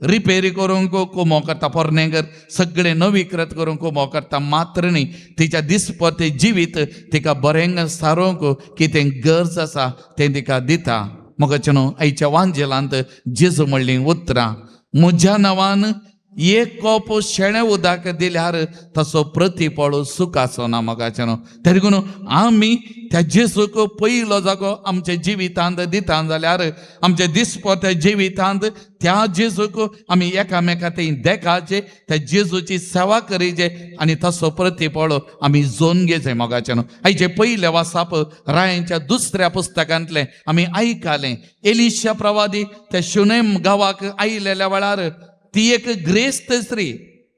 रिपेरी करूंक कुमो करता, पोरणें घर सगळें नवीकृत करूंक कुमो करता मात्र न्ही, तिच्या दिसपते जिवीत तिका बरें सारोवंक कितें गरज आसा तें तिका दिता. मगाचें न्हू आयच्या वांजेलांत जेजू म्हणलीं उतरां, म्हज्या नांवान एक कोप शेणें उदक दिल्यार तसो प्रतिफळ सुखाचो ना. मगाचें न्हू तरी न्हू आमी त्या जेजूक पयलो जागो आमच्या जिवितांत दिता जाल्यार आमच्या दिसपत्या जिवितांत त्या जेजूक आमी एकामेका थंय देखाचे, त्या जेजूची सेवा करीचे आनी तसो प्रतिफळ आमी जोन घेचे. मोगाचें न्हू आयचे पयलें वासाप रायांच्या दुसऱ्या पुस्तकांतलें आमी आयकलें. एलिशा प्रवादी त्या शुनेम गांवाक आयिल्ल्या वेळार ती एक ग्रेस्त स्त्री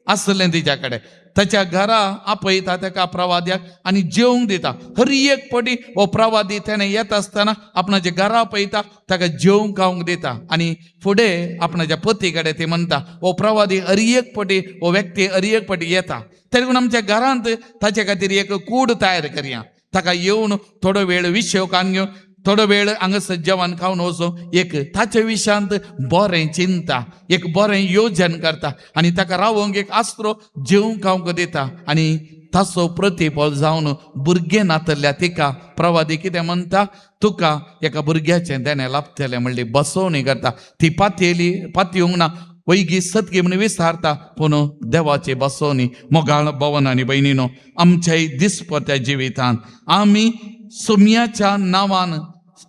आसलें तिच्या कडेन. ताच्या घरा आपयता ताका प्रवाद्याक आनी जेवंक दिता. हर एक पटी हो प्रवादी तेणें येता आसतना आपणाच्या घरा आपयता, ताका जेवंक खावंक दिता आनी फुडें आपणाच्या पती कडेन ती म्हणटा, हो प्रवादी हर एक पटी, हो व्यक्ती हर एक पटी येता, तरी पूण आमच्या घरांत ताचे खातीर एक कूड तयार करया, ताका येवन थोडो वेळ विशेव कान घेवन थोडो वेळ हांगासर जेवण खावन वचूं. एक ताचे विशयांत बरें चिंता, एक बरें योजन करता आनी ताका रावोंक एक आसरो, जेवंक खावंक दिता आनी ताचो प्रतिफळ जावन भुरगें नातल्या तिका प्रवादी कितें म्हणटा, तुका एका भुरग्याचें देणें लाभतलें म्हणली बसोवणी करता. ती पातयेली, पातयेवंक ना, वैगी सतगी म्हण विसारता, पूण देवाची बसोवणी. मोगाळ भवन आनी भयणीनो, आमच्याय दिसपत्या जिवितान आमी सोम्याच्या नांवान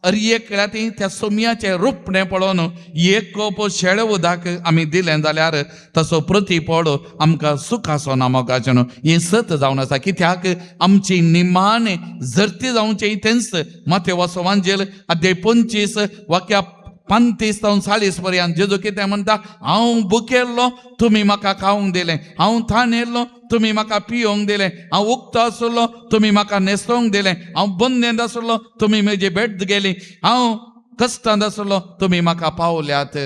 अर ती त्या सोम्याचें रुपणें पळोवन एक कोप शेळे उदक आमी दिलें जाल्यार तसो प्रतिफळ आमकां सुखाचो ना. मोगाचें न्हू हें सत जावन आसा, कित्याक आमची निमाणें जर्ती जावचें तेंच. माथेवाचो वांजेल अध्याय 25 वाक्या 35 जावन 40 पर्यंत जेजू कितें म्हणटा, हांव भुकेल्लो तुमी म्हाका खावंक दिलें, हांव ताणेल्लो तुमी म्हाका पियोंक दिलें, हांव उक्तो आसलो तुमी म्हाका न्हेसोवंक दिलें, हांव बंदेंत आसलो तुमी म्हजी भेट गेली, हांव कश्टांत आसलो तुमी म्हाका पावल्यात.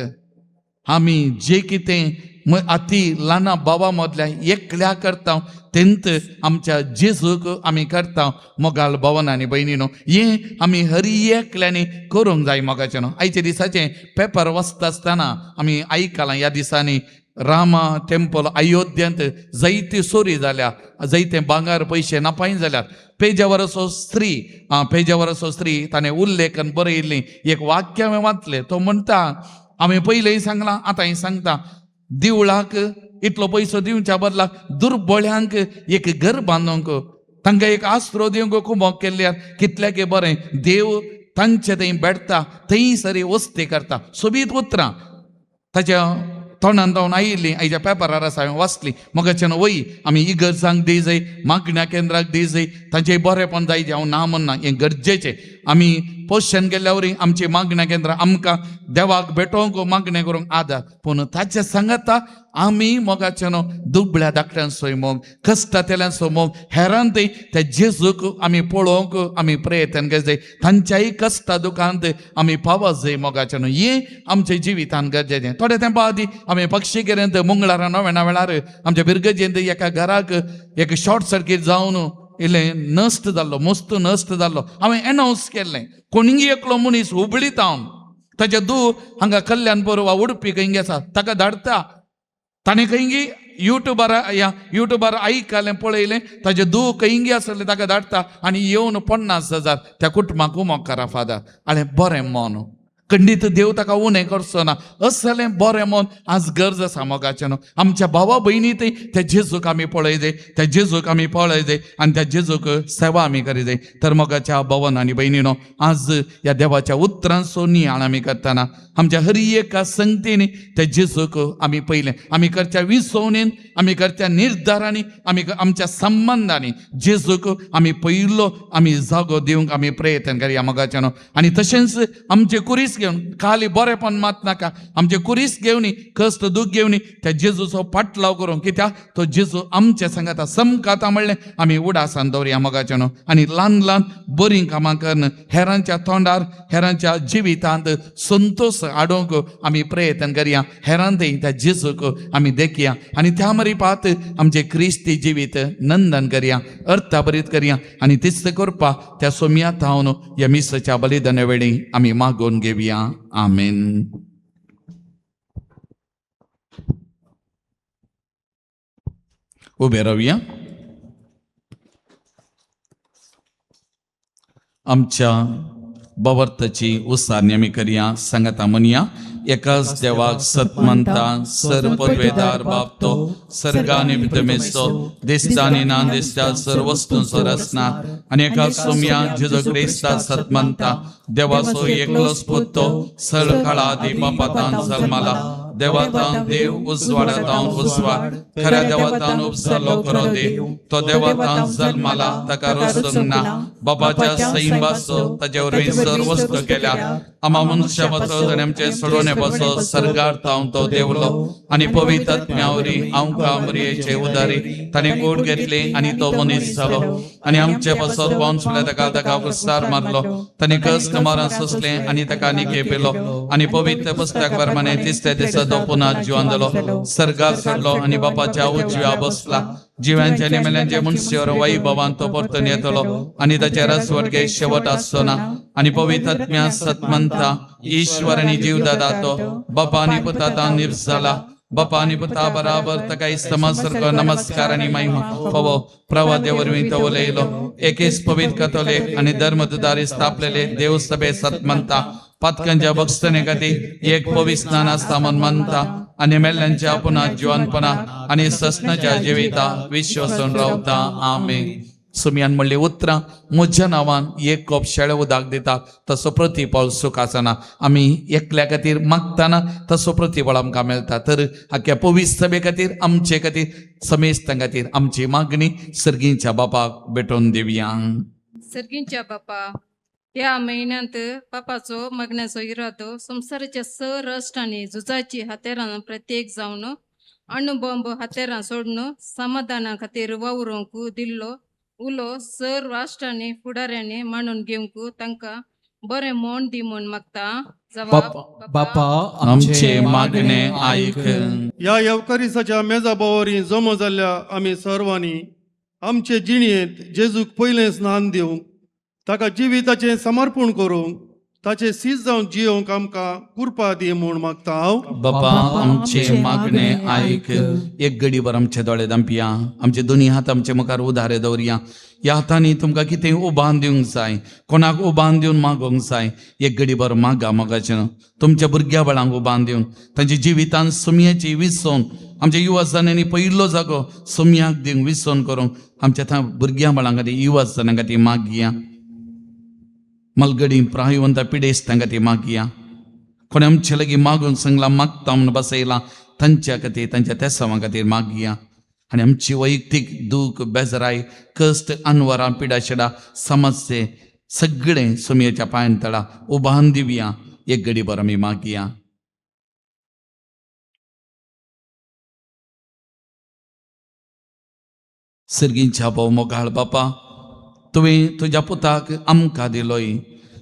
आमी जे कितें अती ल्हाना बाबा मदल्या एकल्या करता तेंत आमच्या जेजूक आमी करता. मोगाल भवन आनी भयणीनो, हें आमी हर एकल्यांनी करूंक जाय. मोगाचें न्हू आयच्या दिसाचें पेपर वाचता आसतना आमी आयकलां, ह्या दिसांनी रामा टेम्पल अयोध्येंत जायती चोरी जाल्या, जायते भांगर पयशे नापाय जाल्यात. पेजावर असो स्त्री, पेजावर असो स्त्री ताणें उल्लेखन बरयल्ली एक वाक्य हांवें वाचलें. तो म्हणटा, हांवें पयलेंय सांगलां आतांय सांगता, दिवळाक इतलो पयसो दिवच्या बदलाक दुर्बळ्यांक एक घर बांदूंक, तांकां एक आसरो दिवंक कुमोक केल्ल्यार कितल्याक बरें, देव तांचे थंय भेटता, थंय सरी वस्ती करता. सोबीत उतरां ताच्या तोंडान जावन आयिल्लीं आयच्या पेपरार आसा, हांवें वाचली. मोगाच्यान वय आमी इगर्जांक दी जाय, मागण्या केंद्राक दी जाय, तांचें बरेंपण जाय, हांव ना म्हणना, हें गरजेचें. आमी पोशन केल्ल्या वरी आमची मागण्या केंद्रां आमकां देवाक भेटोवंक मागणें करूंक आदार, पूण ताचे सांगाता आमी मोगाच्यान दुबळ्या धाकट्यांचोय मोग, कश्टांतल्यांचो मोग, हेरांतय त्या जेजूक आमी पळोवंक आमी प्रयत्न करचे, तांच्याय कश्टा दुखांत आमी पावत जाय. मोगाच्यान हें आमच्या जिवितान गरजेचें. थोडे तेंपा आदीं आमी पक्षीगिरेंत मंगळारा नव्याण्णा वेळार आमच्या बिरगजेंत एका घराक एक शॉर्ट सर्कीट जावन इल्लें नश्ट जाल्लो, मस्त नश्ट जाल्लो. हांवें एनावन्स केल्लें, कोणीय एकलो मनीस हुबळीत हांव ताचे दू हांगा कल्याणपूर वा उडपी खंय आसा ताका धाडटा, ताणें खंयगी युट्यूबार ह्या युट्यूबार आयकलें पळयलें, ताजें दू खंयगी आसलें ताका धाडटा आनी येवन 50,000 त्या कुटुंबाक उमोक करा फादर. आनी बरें मन, खंडीत देव ताका उणें करचो ना. असलें बरें मन आज गरज आसा. मोगाचें न्हू आमच्या भावा भयणी थंय त्या जेजूक आमी पळय जाय, त्या जेजूक आमी पळय जाय आनी त्या जेजूक सेवा आमी करी जाय. तर मोगाच्या भवन आनी भयणीनो, आज ह्या देवाच्या उतरांचो नियाळ आमी करतना आमच्या हर एका संगतीन त्या जेजूक आमी पयलें आमी करच्या विसवणेन, आमी करच्या निर्धारांनी, आमी आमच्या संबंदांनी जेजूक आमी पयलो आमी जागो दिवंक आमी प्रयत्न करया. मोगाच्या न्हू आनी तशेंच आमचे कुरीस घेवन खाली बरेंपण मात नाका, आमचे कुरीस घेवनी, कश्ट दूख घेवनी त्या जेजूचो पाटलाव करूंक, कित्याक तो जेजू आमचे सांगाता समकाता म्हणलें आमी उडासान दवरया. मोगाच्या न्हू आनी ल्हान ल्हान बरीं कामां करून हेरांच्या तोंडार, हेरांच्या जिवितांत संतोश हाडूंक आमी प्रयत्न करया, हेरांतय त्या जेजूक आमी देखया आनी त्या मरिपात आमचें क्रिस्ती जिवीत नंदन करया, अर्थाभरीत करया आनी तिस्त करपा त्या सोम्या थावन ह्या मिसाच्या बलिदाना वेळी आमी मागोवन घेवया. आमेन. उबे रावया. आमच्या बवर्ताची उसारणी आमी करया. सांगाता म्हणया, एकाच देवाक सतमंता सर पदवेदार बाप तो सर्गाने पितमेचो दिसता आनी ना दिसता सर वस्तूंचो रचना आनी एका सोम्या जेजू क्रिस्ता सतमंता देवाचो एकलोच पूत तो सर काळा आदी बापातान जल्माला, देवातान देव उजवाडातान उजवाड, खऱ्या देवातान उपसलो खरो देव, तो देवातान जल्माला, ताका रचूंक ना, बापाच्या सैंबाचो ताचे वरवीं सर वस्तू केल्या, आमा मनुष्या पासत आनी आमचे सोडोवणे पासत सर्गार तावन तो देवलो आनी पवित्र आत्म्या वरी आमकां मरियेचे उदारी ताणें गोड घेतली आनी तो मनीस जालो आनी आमचे पासत पोंच म्हळ्यार ताका ताका कुस्तार मारलो, ताणें कश्ट मारून सोंसलें आनी ताका निके पेलो आनी पवित्र पुस्तक प्रमाणे तिसऱ्या दिसा तो पुन्हा जिवन जालो, सर्गार चडलो आनी बापाच्या उजव्या बसला, जिव्यांचे आनी मेल्यांचे मनशावर वैभवान तो परतून येतलो आनी ताचे रसवर्गे शेवट आसचो ना. आनी पवित्र आत्म्या सतमंता ईश्वर आनी जीवदाता तो बापा आनी पुता निर्ज जाला, बापा आनी पुता बराबर ताका इस्तमा सारको नमस्कार आनी महिमा फावो. प्रवाद्या वरवीं तो उलयलो, एकेच पवित्र कथोलीक आनी धर्मदुदारी स्थापलेले देवसभे सतमंता पातकांच्या बक्षणे खातीर एक पवित्र स्नान आसता म्हूण मानता आनी मेल्ल्यांच्या पुन्हा जिवनपणा आनी ससनाच्या जिविता विश्वासून रावता. आमेन. सुमयान म्हणली उतरां, म्हज्या नांवान एक कोप शेळे उदक दिता तसो प्रतिफळ सुख आसना. आमी एकल्या खातीर मागतना तसो प्रतिफळ आमकां मेळटा. तर आख्या पवित्र सभे खातीर, आमचे खातीर, समेस्तां खातीर आमची मागणी सर्गीच्या बापाक भेटोवन दिवया. सर्गींच्या बापा, ह्या म्हयन्यांत बापाचो मागण्याचो इरादो संवसाराच्या सराष्ट्रांनी झुजाची हत्यारां प्रत्येक जावन अणुबॉम्ब हत्यारां सोडून समाधाना खातीर वावरूंक दिल्लो उलो सर राष्ट्रांनी फुडाऱ्यांनी मांडून घेवंक तांकां बरें मोन दी म्हूण मागता. जवाब, बापा, आमचे मागणे आयक. ह्या येवकारिसाच्या मेजा बोवारी जमो जाल्ल्या आमी सर्वांनी आमचे जिणेंत जेजूक पयलें स्नान दिवंक, ताका जिविताचें समर्पण करूंक, ताचें सीज जावन जियोवंक आमकां कृपा दी म्हूण मागता हांव. बापा, आमचे मागणे आयक. एक गडीभर आमचे दोळे दांपया, आमचे दोनी हात आमचे मुखार उदारे दवरया. ह्या हातांनी तुमकां कितें उबान दिवंक जाय, कोणाक उबान दिवन मागोवंक जाय, एक गडीभर मागा. मोगाचें तुमच्या भुरग्या बाळांक उबान दिवन तांच्या जिवितान सुमयाची विसोवन आमच्या युवा जाणांनी पयलो जागो सुमयाक दिवंक विसोवन करूंक आमच्या थंय भुरग्यां बाळां खातीर, युवा जाणां खातीर मागया. मलगडी प्रायवंत पिडेस्तां खातीर मागया. कोणें आमचे लागीं मागून सांगलां, मागता म्हूण बसयलां, तांच्या खातीर, तांच्या तेसांवा खातीर मागया. आनी आमची वैयक्तीक दूख, बेजराय, कश्ट, अनवरां, पिडाशिडा, समस्ये सगळें सुमयेच्या पांयान तळा उबान दिवया. एक गडीभर आमी मागया. सर्गींच्या भोव मोगाळ बापा, तुवें तुज्या पुताक आमकां दिलोय,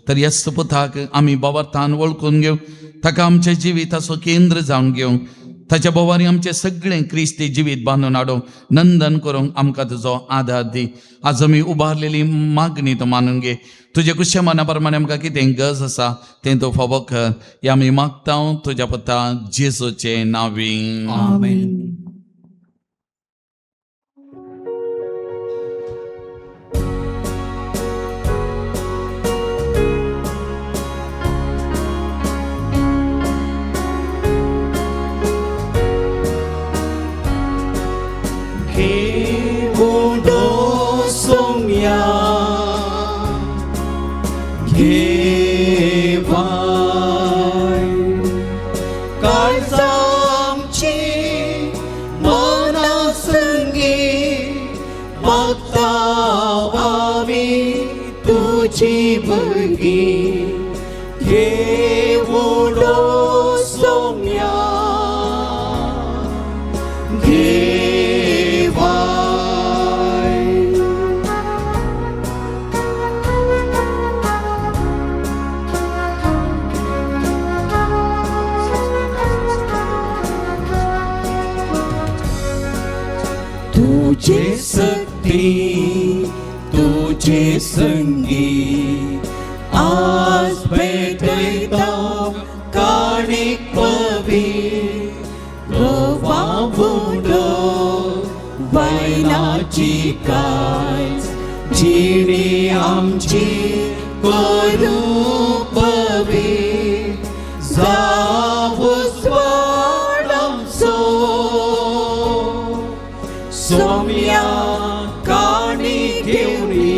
तर ह्याच पुताक आमी बाबर्थान वळखून घेवं, ताका आमच्या जिविताचो केंद्र जावन घेवं, ताच्या बोवारी आमचें सगळें क्रिस्ती जिवीत बांदून हाडूंक, नंदन करूंक आमकां तुजो आदार दी. आज आमी उबारलेली मागणी तूं मानून घे. तुजे कुशे मना प्रमाणे आमकां कितें गरज आसा तें तूं फावो कर. हें आमी मागता तुज्या पुता जेजूचे नांवी. आमेन. घेवडो सोम्या घेवाय, काळजामची मना संगी मागता आमी तुजी बगी. घेवडो सोम्या घेवाय. तुझे शक्ती तुझे संगी आज भेटयता काणीक पवी गोवा बुडो. बायलाची कांयच जिणी आमची करूं पवित्र जावं स्वाड आमचो सोम्या काणी घेवनी.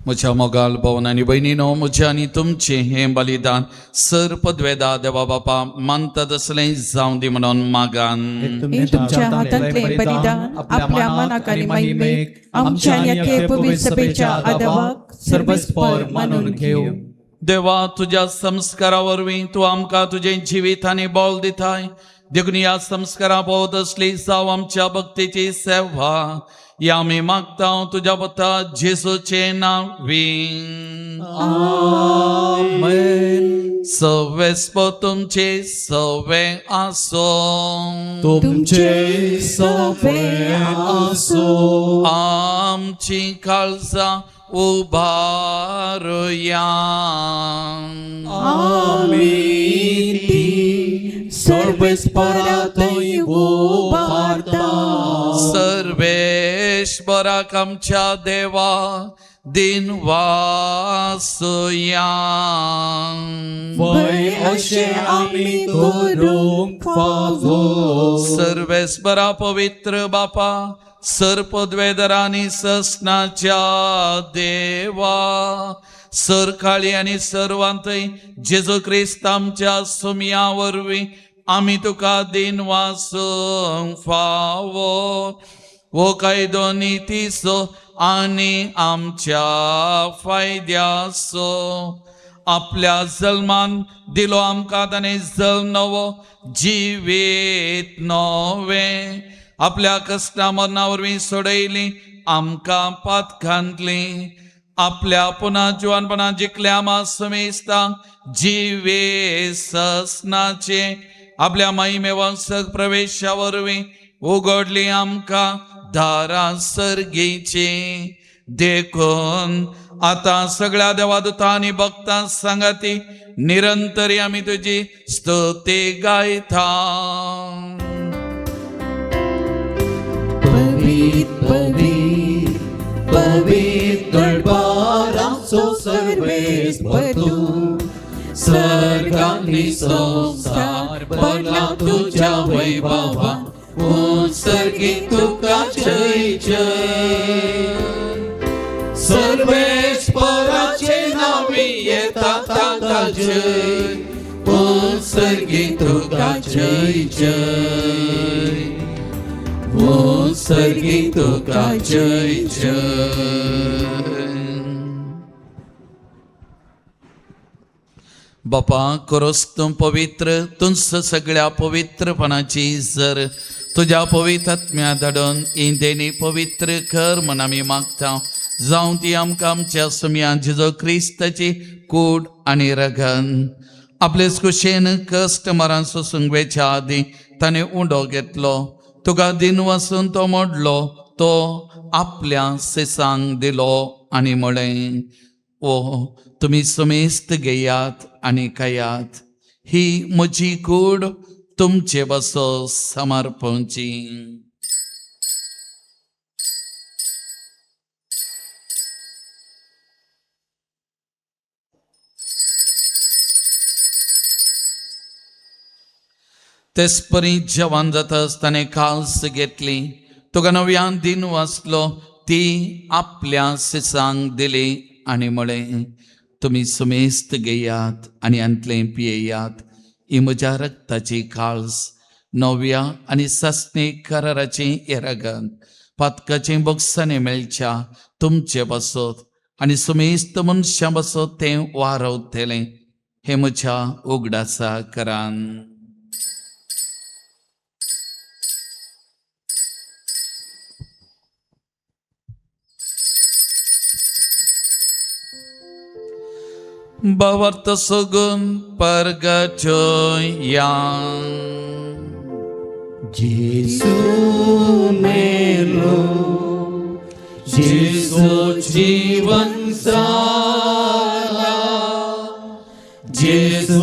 म्हज्या मोगाल भवन आनी भयणीनो, म्हजें आनी तुमचें हें बलिदान सर पदवेदा देवा बापा मानता तसलें जावं दी म्हणून मागान. हे तुमच्या हातांतले बलिदान आपल्या मनाक आनी महिमेक आमच्या आनी अख्खे पवित्र सभेच्या आदावाक सर्वस्पर मानून घेवं. देवा, तुज्या संस्कारा वरवीं तूं आमकां तुजें जिवीत आनी बळ दिताय. देखून ह्या संस्कारा भोवत असली जावं आमच्या भक्तीची सेवा. या आमी मागता तुज्या पुता जेजूचे नांवी. आमेन. सवेस्प तुमचे सवे आसो. तुमचे सवे आसो. आमची काळजां उबारुया. आमी ती सर्वेस्परा थंय उबारता. सर्वेश्वराक आमच्या देवा दिन वासुया. वय अशें आमी करूंक फावो. सर्वेस्परा पवित्र बापा, सर्पद्वेदरांनी ससनाच्या देवा, सरकाळी आनी सर्वांतय जेजू क्रिस्त आमच्या सुमया वरवीं आमी तुका दिन वासूंक फावो. हो कायदो नितीचो आनी आमच्या फायद्याचो. आपल्या जल्मान दिलो आमकां ताणें जल्म नवो, जिवीत नवें. आपल्या कश्टा मरणा वरवीं सोडयली आमकां पातकांतली. आपल्या पुना जिवानपणा जिखल्या आमा समेस्तांक जिवे ससनाचे आपल्या महिमे वंशक प्रवेशा वरवीं उगडली आमकां दारां सर्गीची. देखून आतां सगळ्या देवादूतां आनी भक्तां सांगाती निरंतरी आमी तुजी स्तुती गायता. पवित्र पवित्र पवित्र दरबाराचो सर्वेस्पर तूं, सर्गांनी संवसार भरला तुज्या वैभवान. उत्सर्गी तुका जय जय. सर्वेस्पराचे नावी येता ताका जय. उत्सर्गी तुका जय जय. उत्सर्गी तुका जय जय. बापा, करोस तूं पवित्र तुंच सगळ्या पवित्रपणाची जर तुज्या पवित्र आत्म्या धाडून ही देणी पवित्र कर म्हण आमी मागता. जावं ती आमकां आमच्या सुमया जेजू क्रिस्ताची कूड आनी रगन. आपलेच कुशेन कश्ट मरान सोसूंक वेच्या आदीं ताणें उंडो घेतलो, तुका दिन वासून तो मोडलो, तो आपल्या सिसांक दिलो आनी म्हळें, ओ तुमी समेस्त घेयात आनी खायात, ही म्हजी कूड तुमचे बसो समर्पणची. तेचपरी जेवण जाता आसतना काल्स घेतली, तुका नव्यान दिन वाचलो, ती आपल्या सिसांक दिली आनी म्हळें, तुमी समेस्त घेयात आनी हांतलें पियेयात, ही म्हज्या रक्ताची काळस, नव्या आनी सासणी कराराची येरागन. पातकाचें बोगसाणें मेळच्या तुमचे पासत आनी समेस्त मनशां पासत तें वारवतलें. हें म्हज्या उगडासा करान. भावार्थ सगून परगटया. जेजू मेलो, जेजू जीवन जाला, जेजू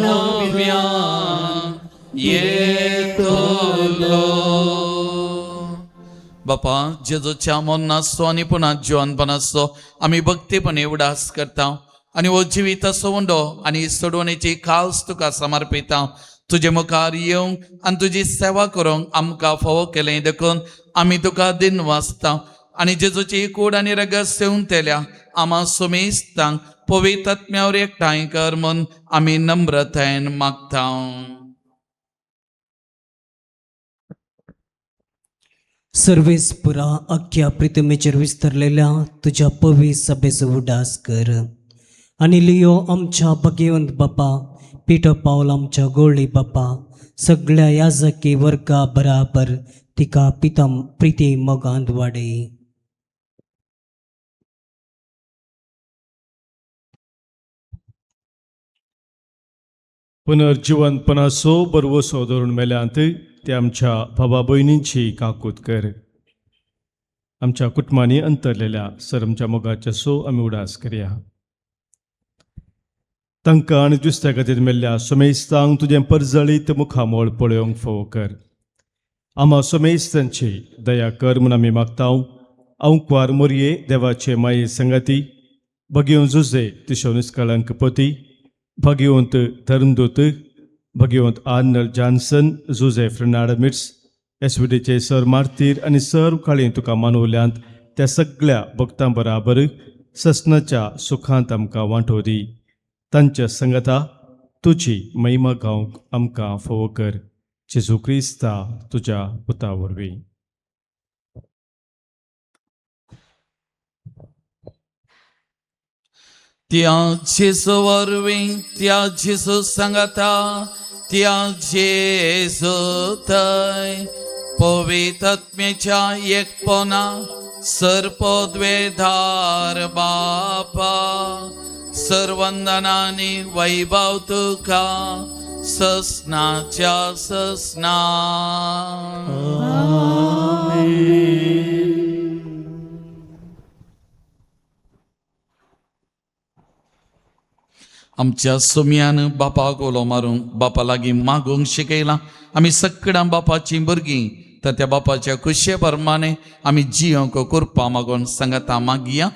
नव्यान येतलो. बापा जेजूच्या मरणाचो आनी पुन्हा जिवनपणाचो आमी भक्तीपणे उडास करता आनी हो जिविताचो उंडो आनी सोडवणेची खास तुका समर्पिता. तुजे मुखार येवंक आनी तुजी सेवा करूंक आमकां फावो केलें देखून आमी तुका दिन वाचता आनी जेजूची कूड आनी रगत सेवन तेल्या आमा सुमेस्तांक पवित्र आत्म्यावर एकठांय कर म्हूण आमी नम्रतायेन मागता. सर्वेस पुरा अख्ख्या प्रितमेचेर विस्तरलेल्या तुज्या पवी सभेचो उडास कर आनी लियो आमच्या भगेवंत बापा, पिटो पावल आमच्या गोळी बापा, सगळ्या याजकी वर्गा बराबर तिका पिता प्रिती मोगांत वाडय. पुनर्जिवनपणाचो बरवसो धरून मेल्यांत ते आमच्या भावा भयणींची काकूत कर. आमच्या कुटुंबांनी अंतरलेल्या सर आमच्या मोगाच्या सो आमी उडास करया. तांकां आनी दुसऱ्या खातीर मेल्ल्या सोमेस्तांक तुजें परजळीत मुखामोळ पळोवंक फावो कर. आमा सोमेस्तांची दया कर म्हूण आमी मागता. अंकवार मोरये देवाचे माये संगाती भगेवन जुजे तिशो निस्कळंक पती, भगवंत धर्मदूत, भगवंत आर्नल्ड जॉन्सन, जुजे फ्रेनाड मिट्स, एसवीडीचे सर मार्तीर आनी सर्व काळी तुका मानवल्यांत त्या सगळ्या भक्तां बराबर ससनाच्या सुखांत आमकां वांटो दी. तांच्या संगता तुजी महिमा गावंक आमकां फावो कर. जेजू क्रिस्ता तुज्या पुता वरवीं. त्या जेजू वरवीं, त्या जेजू सांगाता, त्या जेजू थंय पवित्र आत्म्याच्या एकपणा सर्पद्वेधार बापा, सर्वंदनानी वैभव तुका ससनाच्या ससना. आमच्या सुम्यान बापाक उलो मारूंक बापा लागीं मागूंक शिकयलां. आमी सगळ्यां बापाचीं भुरगीं तर त्या बापाच्या खुशे प्रमाणे आमी जियोंक कृपा मागून सांगता मागया.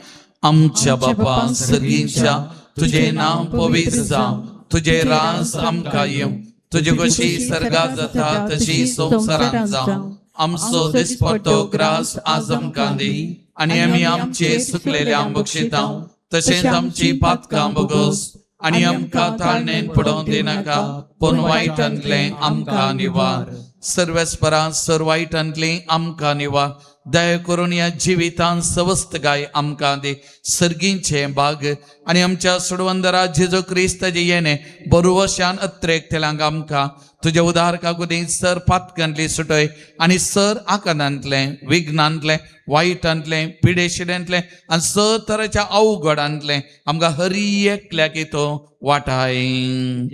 आमच्या बापा सर्गींच्या, तुजें नांव पवित्र जावं, तुजें राज आमकां येवं, तुजी कशी सर्गात जाता तशी संवसारांत जावं. आमचो दिसपट्टो ग्रास आज आमकां दी आनी आमी आमचे सुकलेल्या बक्षिता तशेंच आमची पातकां बगोस आनी आमकां ताळणेन पडोवंक दिनाका, पूण वायटांतलें आमकां निवार. सर्वेस्परा सर वायटांतलें आमकां निवार. दया करून ह्या जिवितान सवस्त गाय आमकां दी. सर्गींचें भाग आनी आमच्या सोडवंदरा जेजू क्रिस्ताचें येणें बरोवशान अत्रेक तेलांक आमकां तुज्या उदार कागुदी सर पातकांतली सुटय आनी सर आकांतांतलें, विघ्नांतलें, वायटांतलें, पिडेशिड्यांतलें आनी सर तरेच्या अवघडांतलें आमकां हरी एकल्याक तो वाटाय.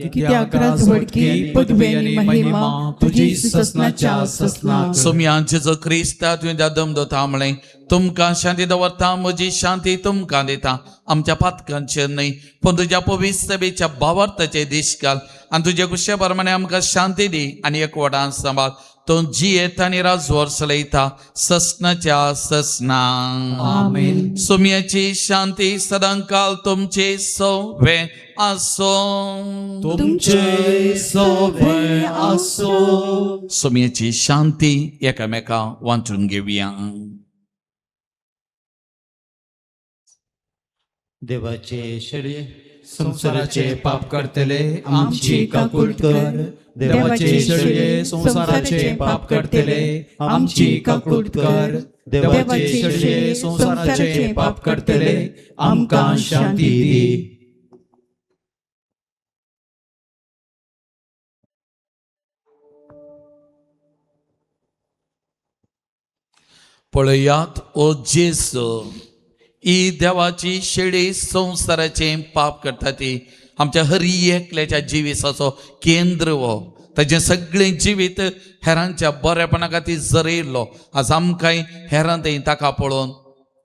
कित्याक राजवटकी, पदवी आनी महिमा तुजी ससनाच्या ससनाक. सोम्या जेजू क्रिस्ता तुवें दमदोता म्हळें, तुमकां शांती दवरता, म्हजी शांती तुमकां दिता. आमच्या पातकांचेर न्हय पूण तुज्या पवित्र सभेच्या भावार्थाचे दीस घाल आनी तुज्या कुशे प्रमाणे आमकां शांती दी आनी एकवटान सांबाळ. तूं जियेत आनी राजवर चलयता ससनाच्या ससना. आमेन. सोम्याची शांती सदांकाल तुमचे सवे आसो. तुमचे सोवे आसो. सोम्याची शांती एकामेका वांटून घेवया. देवाचे शेळये संवसाराचे पाप करतले आमची काकूट कर. देवाचे शेळये संवसाराचे पाप करतले आमची काकूट कर. देवाचे शेळये संवसाराचे पाप करतले आमकां शांती दी. पळयात ओ जेजू, ही देवाची शेळी संवसाराचें पाप करता ती आमच्या हरी एकल्याच्या जिविताचो केंद्र हो. ताजें सगळें जिवीत हेरांच्या बरेपणा खातीर जरयल्लो. आज आमकांय हेरां थंय ताका पळोवन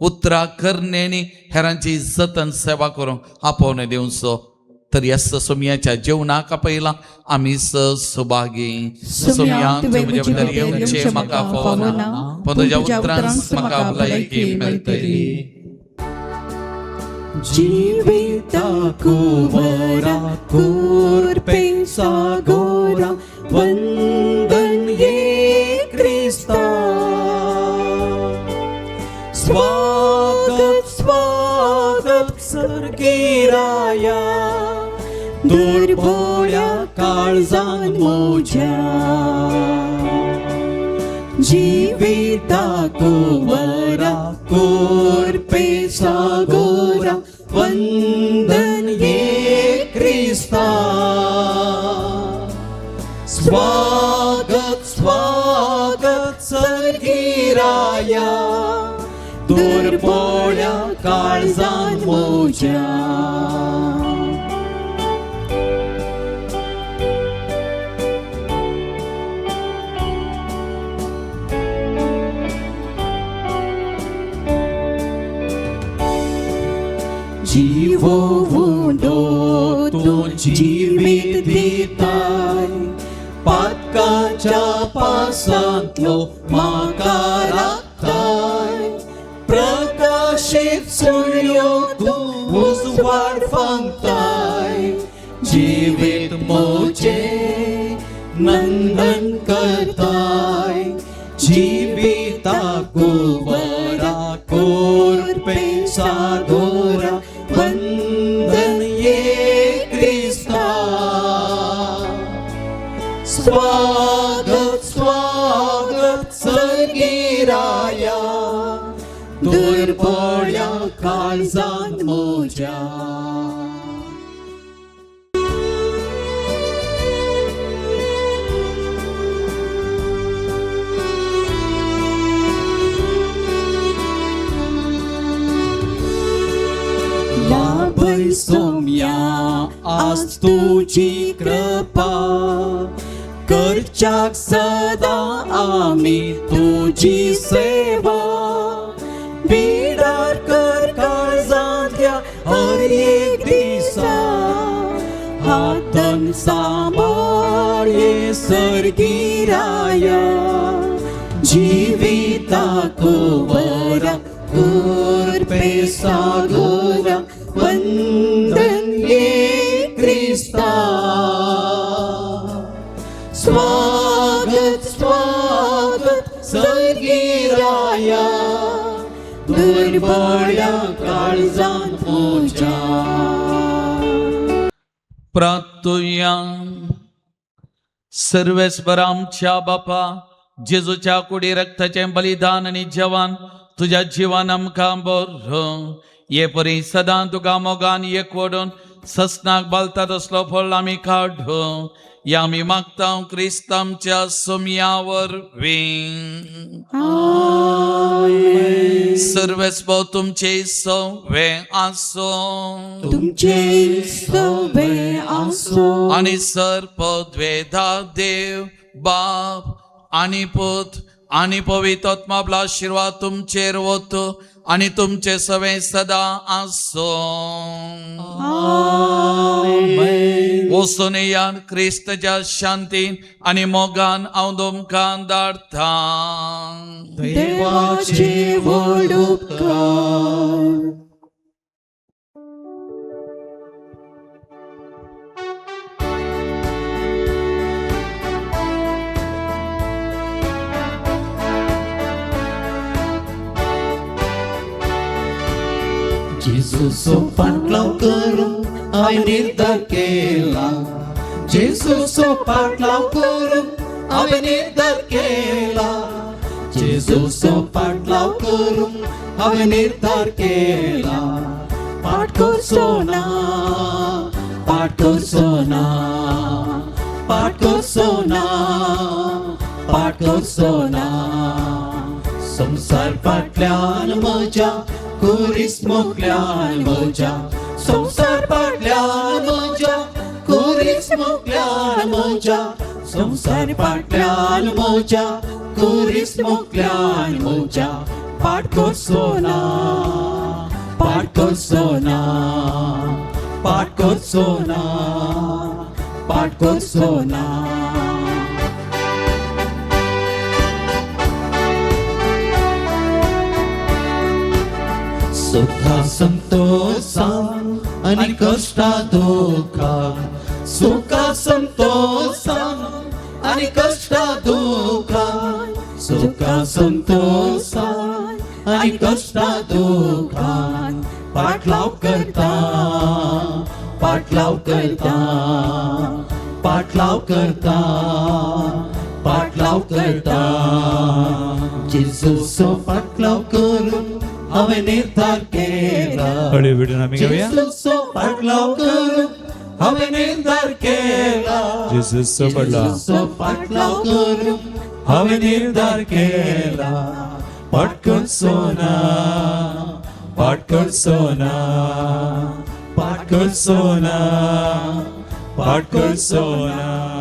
उतरां करण्यांनी हेरांची जतन सेवा करूंक आपोवणें दिवचो. तर ह्या सोमयाच्या जेवणाक आपयला आमी सहभागी. सोम्या, तुवें म्हजे भितर येवचें म्हाका फावना, पूण तुज्या उतरान म्हाका भलायकी मेळटली. जीविता कुवरा कुरपे सागोरा वंदन ये क्रिस्ता. स्वागत स्वागत सर्गीराया दुर्बोळ्या काळजान मोज्या. जीविता कुवरा कुरपे सागोरा वंदन ये क्रिस्ता. स्वागत स्वागत सर्गीराया दुर्बोळ्या काळजान मोज्या. जीवो उंडो तूं जीवित दिताय पातकाच्या पासांतलो म्हाका राखताय. प्रकाशीत सुर्यो तूं उजवाड फांकताय जिवीत मोजें नंदन करताय. जिविता कुवरा कुरपे सागोरा वंदन ये क्रिस्ता. स्वागत स्वागत सर्गीराया दुर्बोळ्या काळजान मोज्या. लाभय सोम्या आज तुजी कृपा करच्याक सदा आमी तुजी सेवा. बिडार कर काळजांतल्या हर एक दिसा हातन सांबाळ ये सर्गीराया. जिविता कुवरा कुरपे सागोरा वंदन ये क्रिस्ता. स्वागत स्वागत सर्गीराया दुर्बोळ्या काळजान मोज्या. प्रार्थुया. सर्वेस्पर आमच्या बापा, जेजूच्या कुडी रक्ताचें बलिदान आनी जेवण तुज्या जिवान आमकां बरो ये परी सदां तुका मोगान एकवडून ससनाक बालता तसलो फळ आमी काडू या आमी मागता क्रिस्त आमच्या सोमया वरवीं. सर्वेस्पर तुमचे सवे आसो तुमचे सवे आसो. आनी सर्पद्वेधा देव बाप आनी पूत आनी पवित्र आत्मा आपलो आशिर्वाद तुमचेर वतो आनी तुमचे सवे सदा आसो. वचून येयात क्रिस्तच्या शांतीन आनी मोगान हांव तुमकां धाडटा. देवाचे व्हड उपकार. जेजूचो पाटलाव करूंक हांवें निर्धार केला. जेजूचो पाटलाव करूंक हांवें निर्धार केला. जेजूचो पाटलाव करूंक हांवें निर्धार केला. पाट करचो ना, पाट करचो ना, पाट करचो ना, पाट करचो ना. संवसार फाटल्यान म्हज्या कुरीस मोकल्यान म्हज्या. संवसार फाटल्यान म्हज्या कुरीस मोकल्यान म्हज्या. संवसार फाटल्यान म्हज्या कुरीस मोकल्यान म्हज्या. पाट करचो ना, पाट करचो ना, पाट करचो ना, पाट करचो ना. सुखा संतोषान आनी कश्टा दुखान, सुखा संतोषान आनी कश्टा दुखान, सुखा संतोषान आनी कश्टा दुखान पाटलाव करता, पाटलाव करता, पाटलाव करता, पाटलाव करता. जेजूचो पाटलाव करून हांवें निर्धार केला, हळू विडून आमी घेवया. जेजूचो पाटलाव करून हांवें निर्धार केला, जेजूचो पाटलाव. जेजूचो पाटलाव करून हांवें निर्धार केला, पाट करचो ना, पाट करचो ना, पाट करचो ना, पाट करचो ना.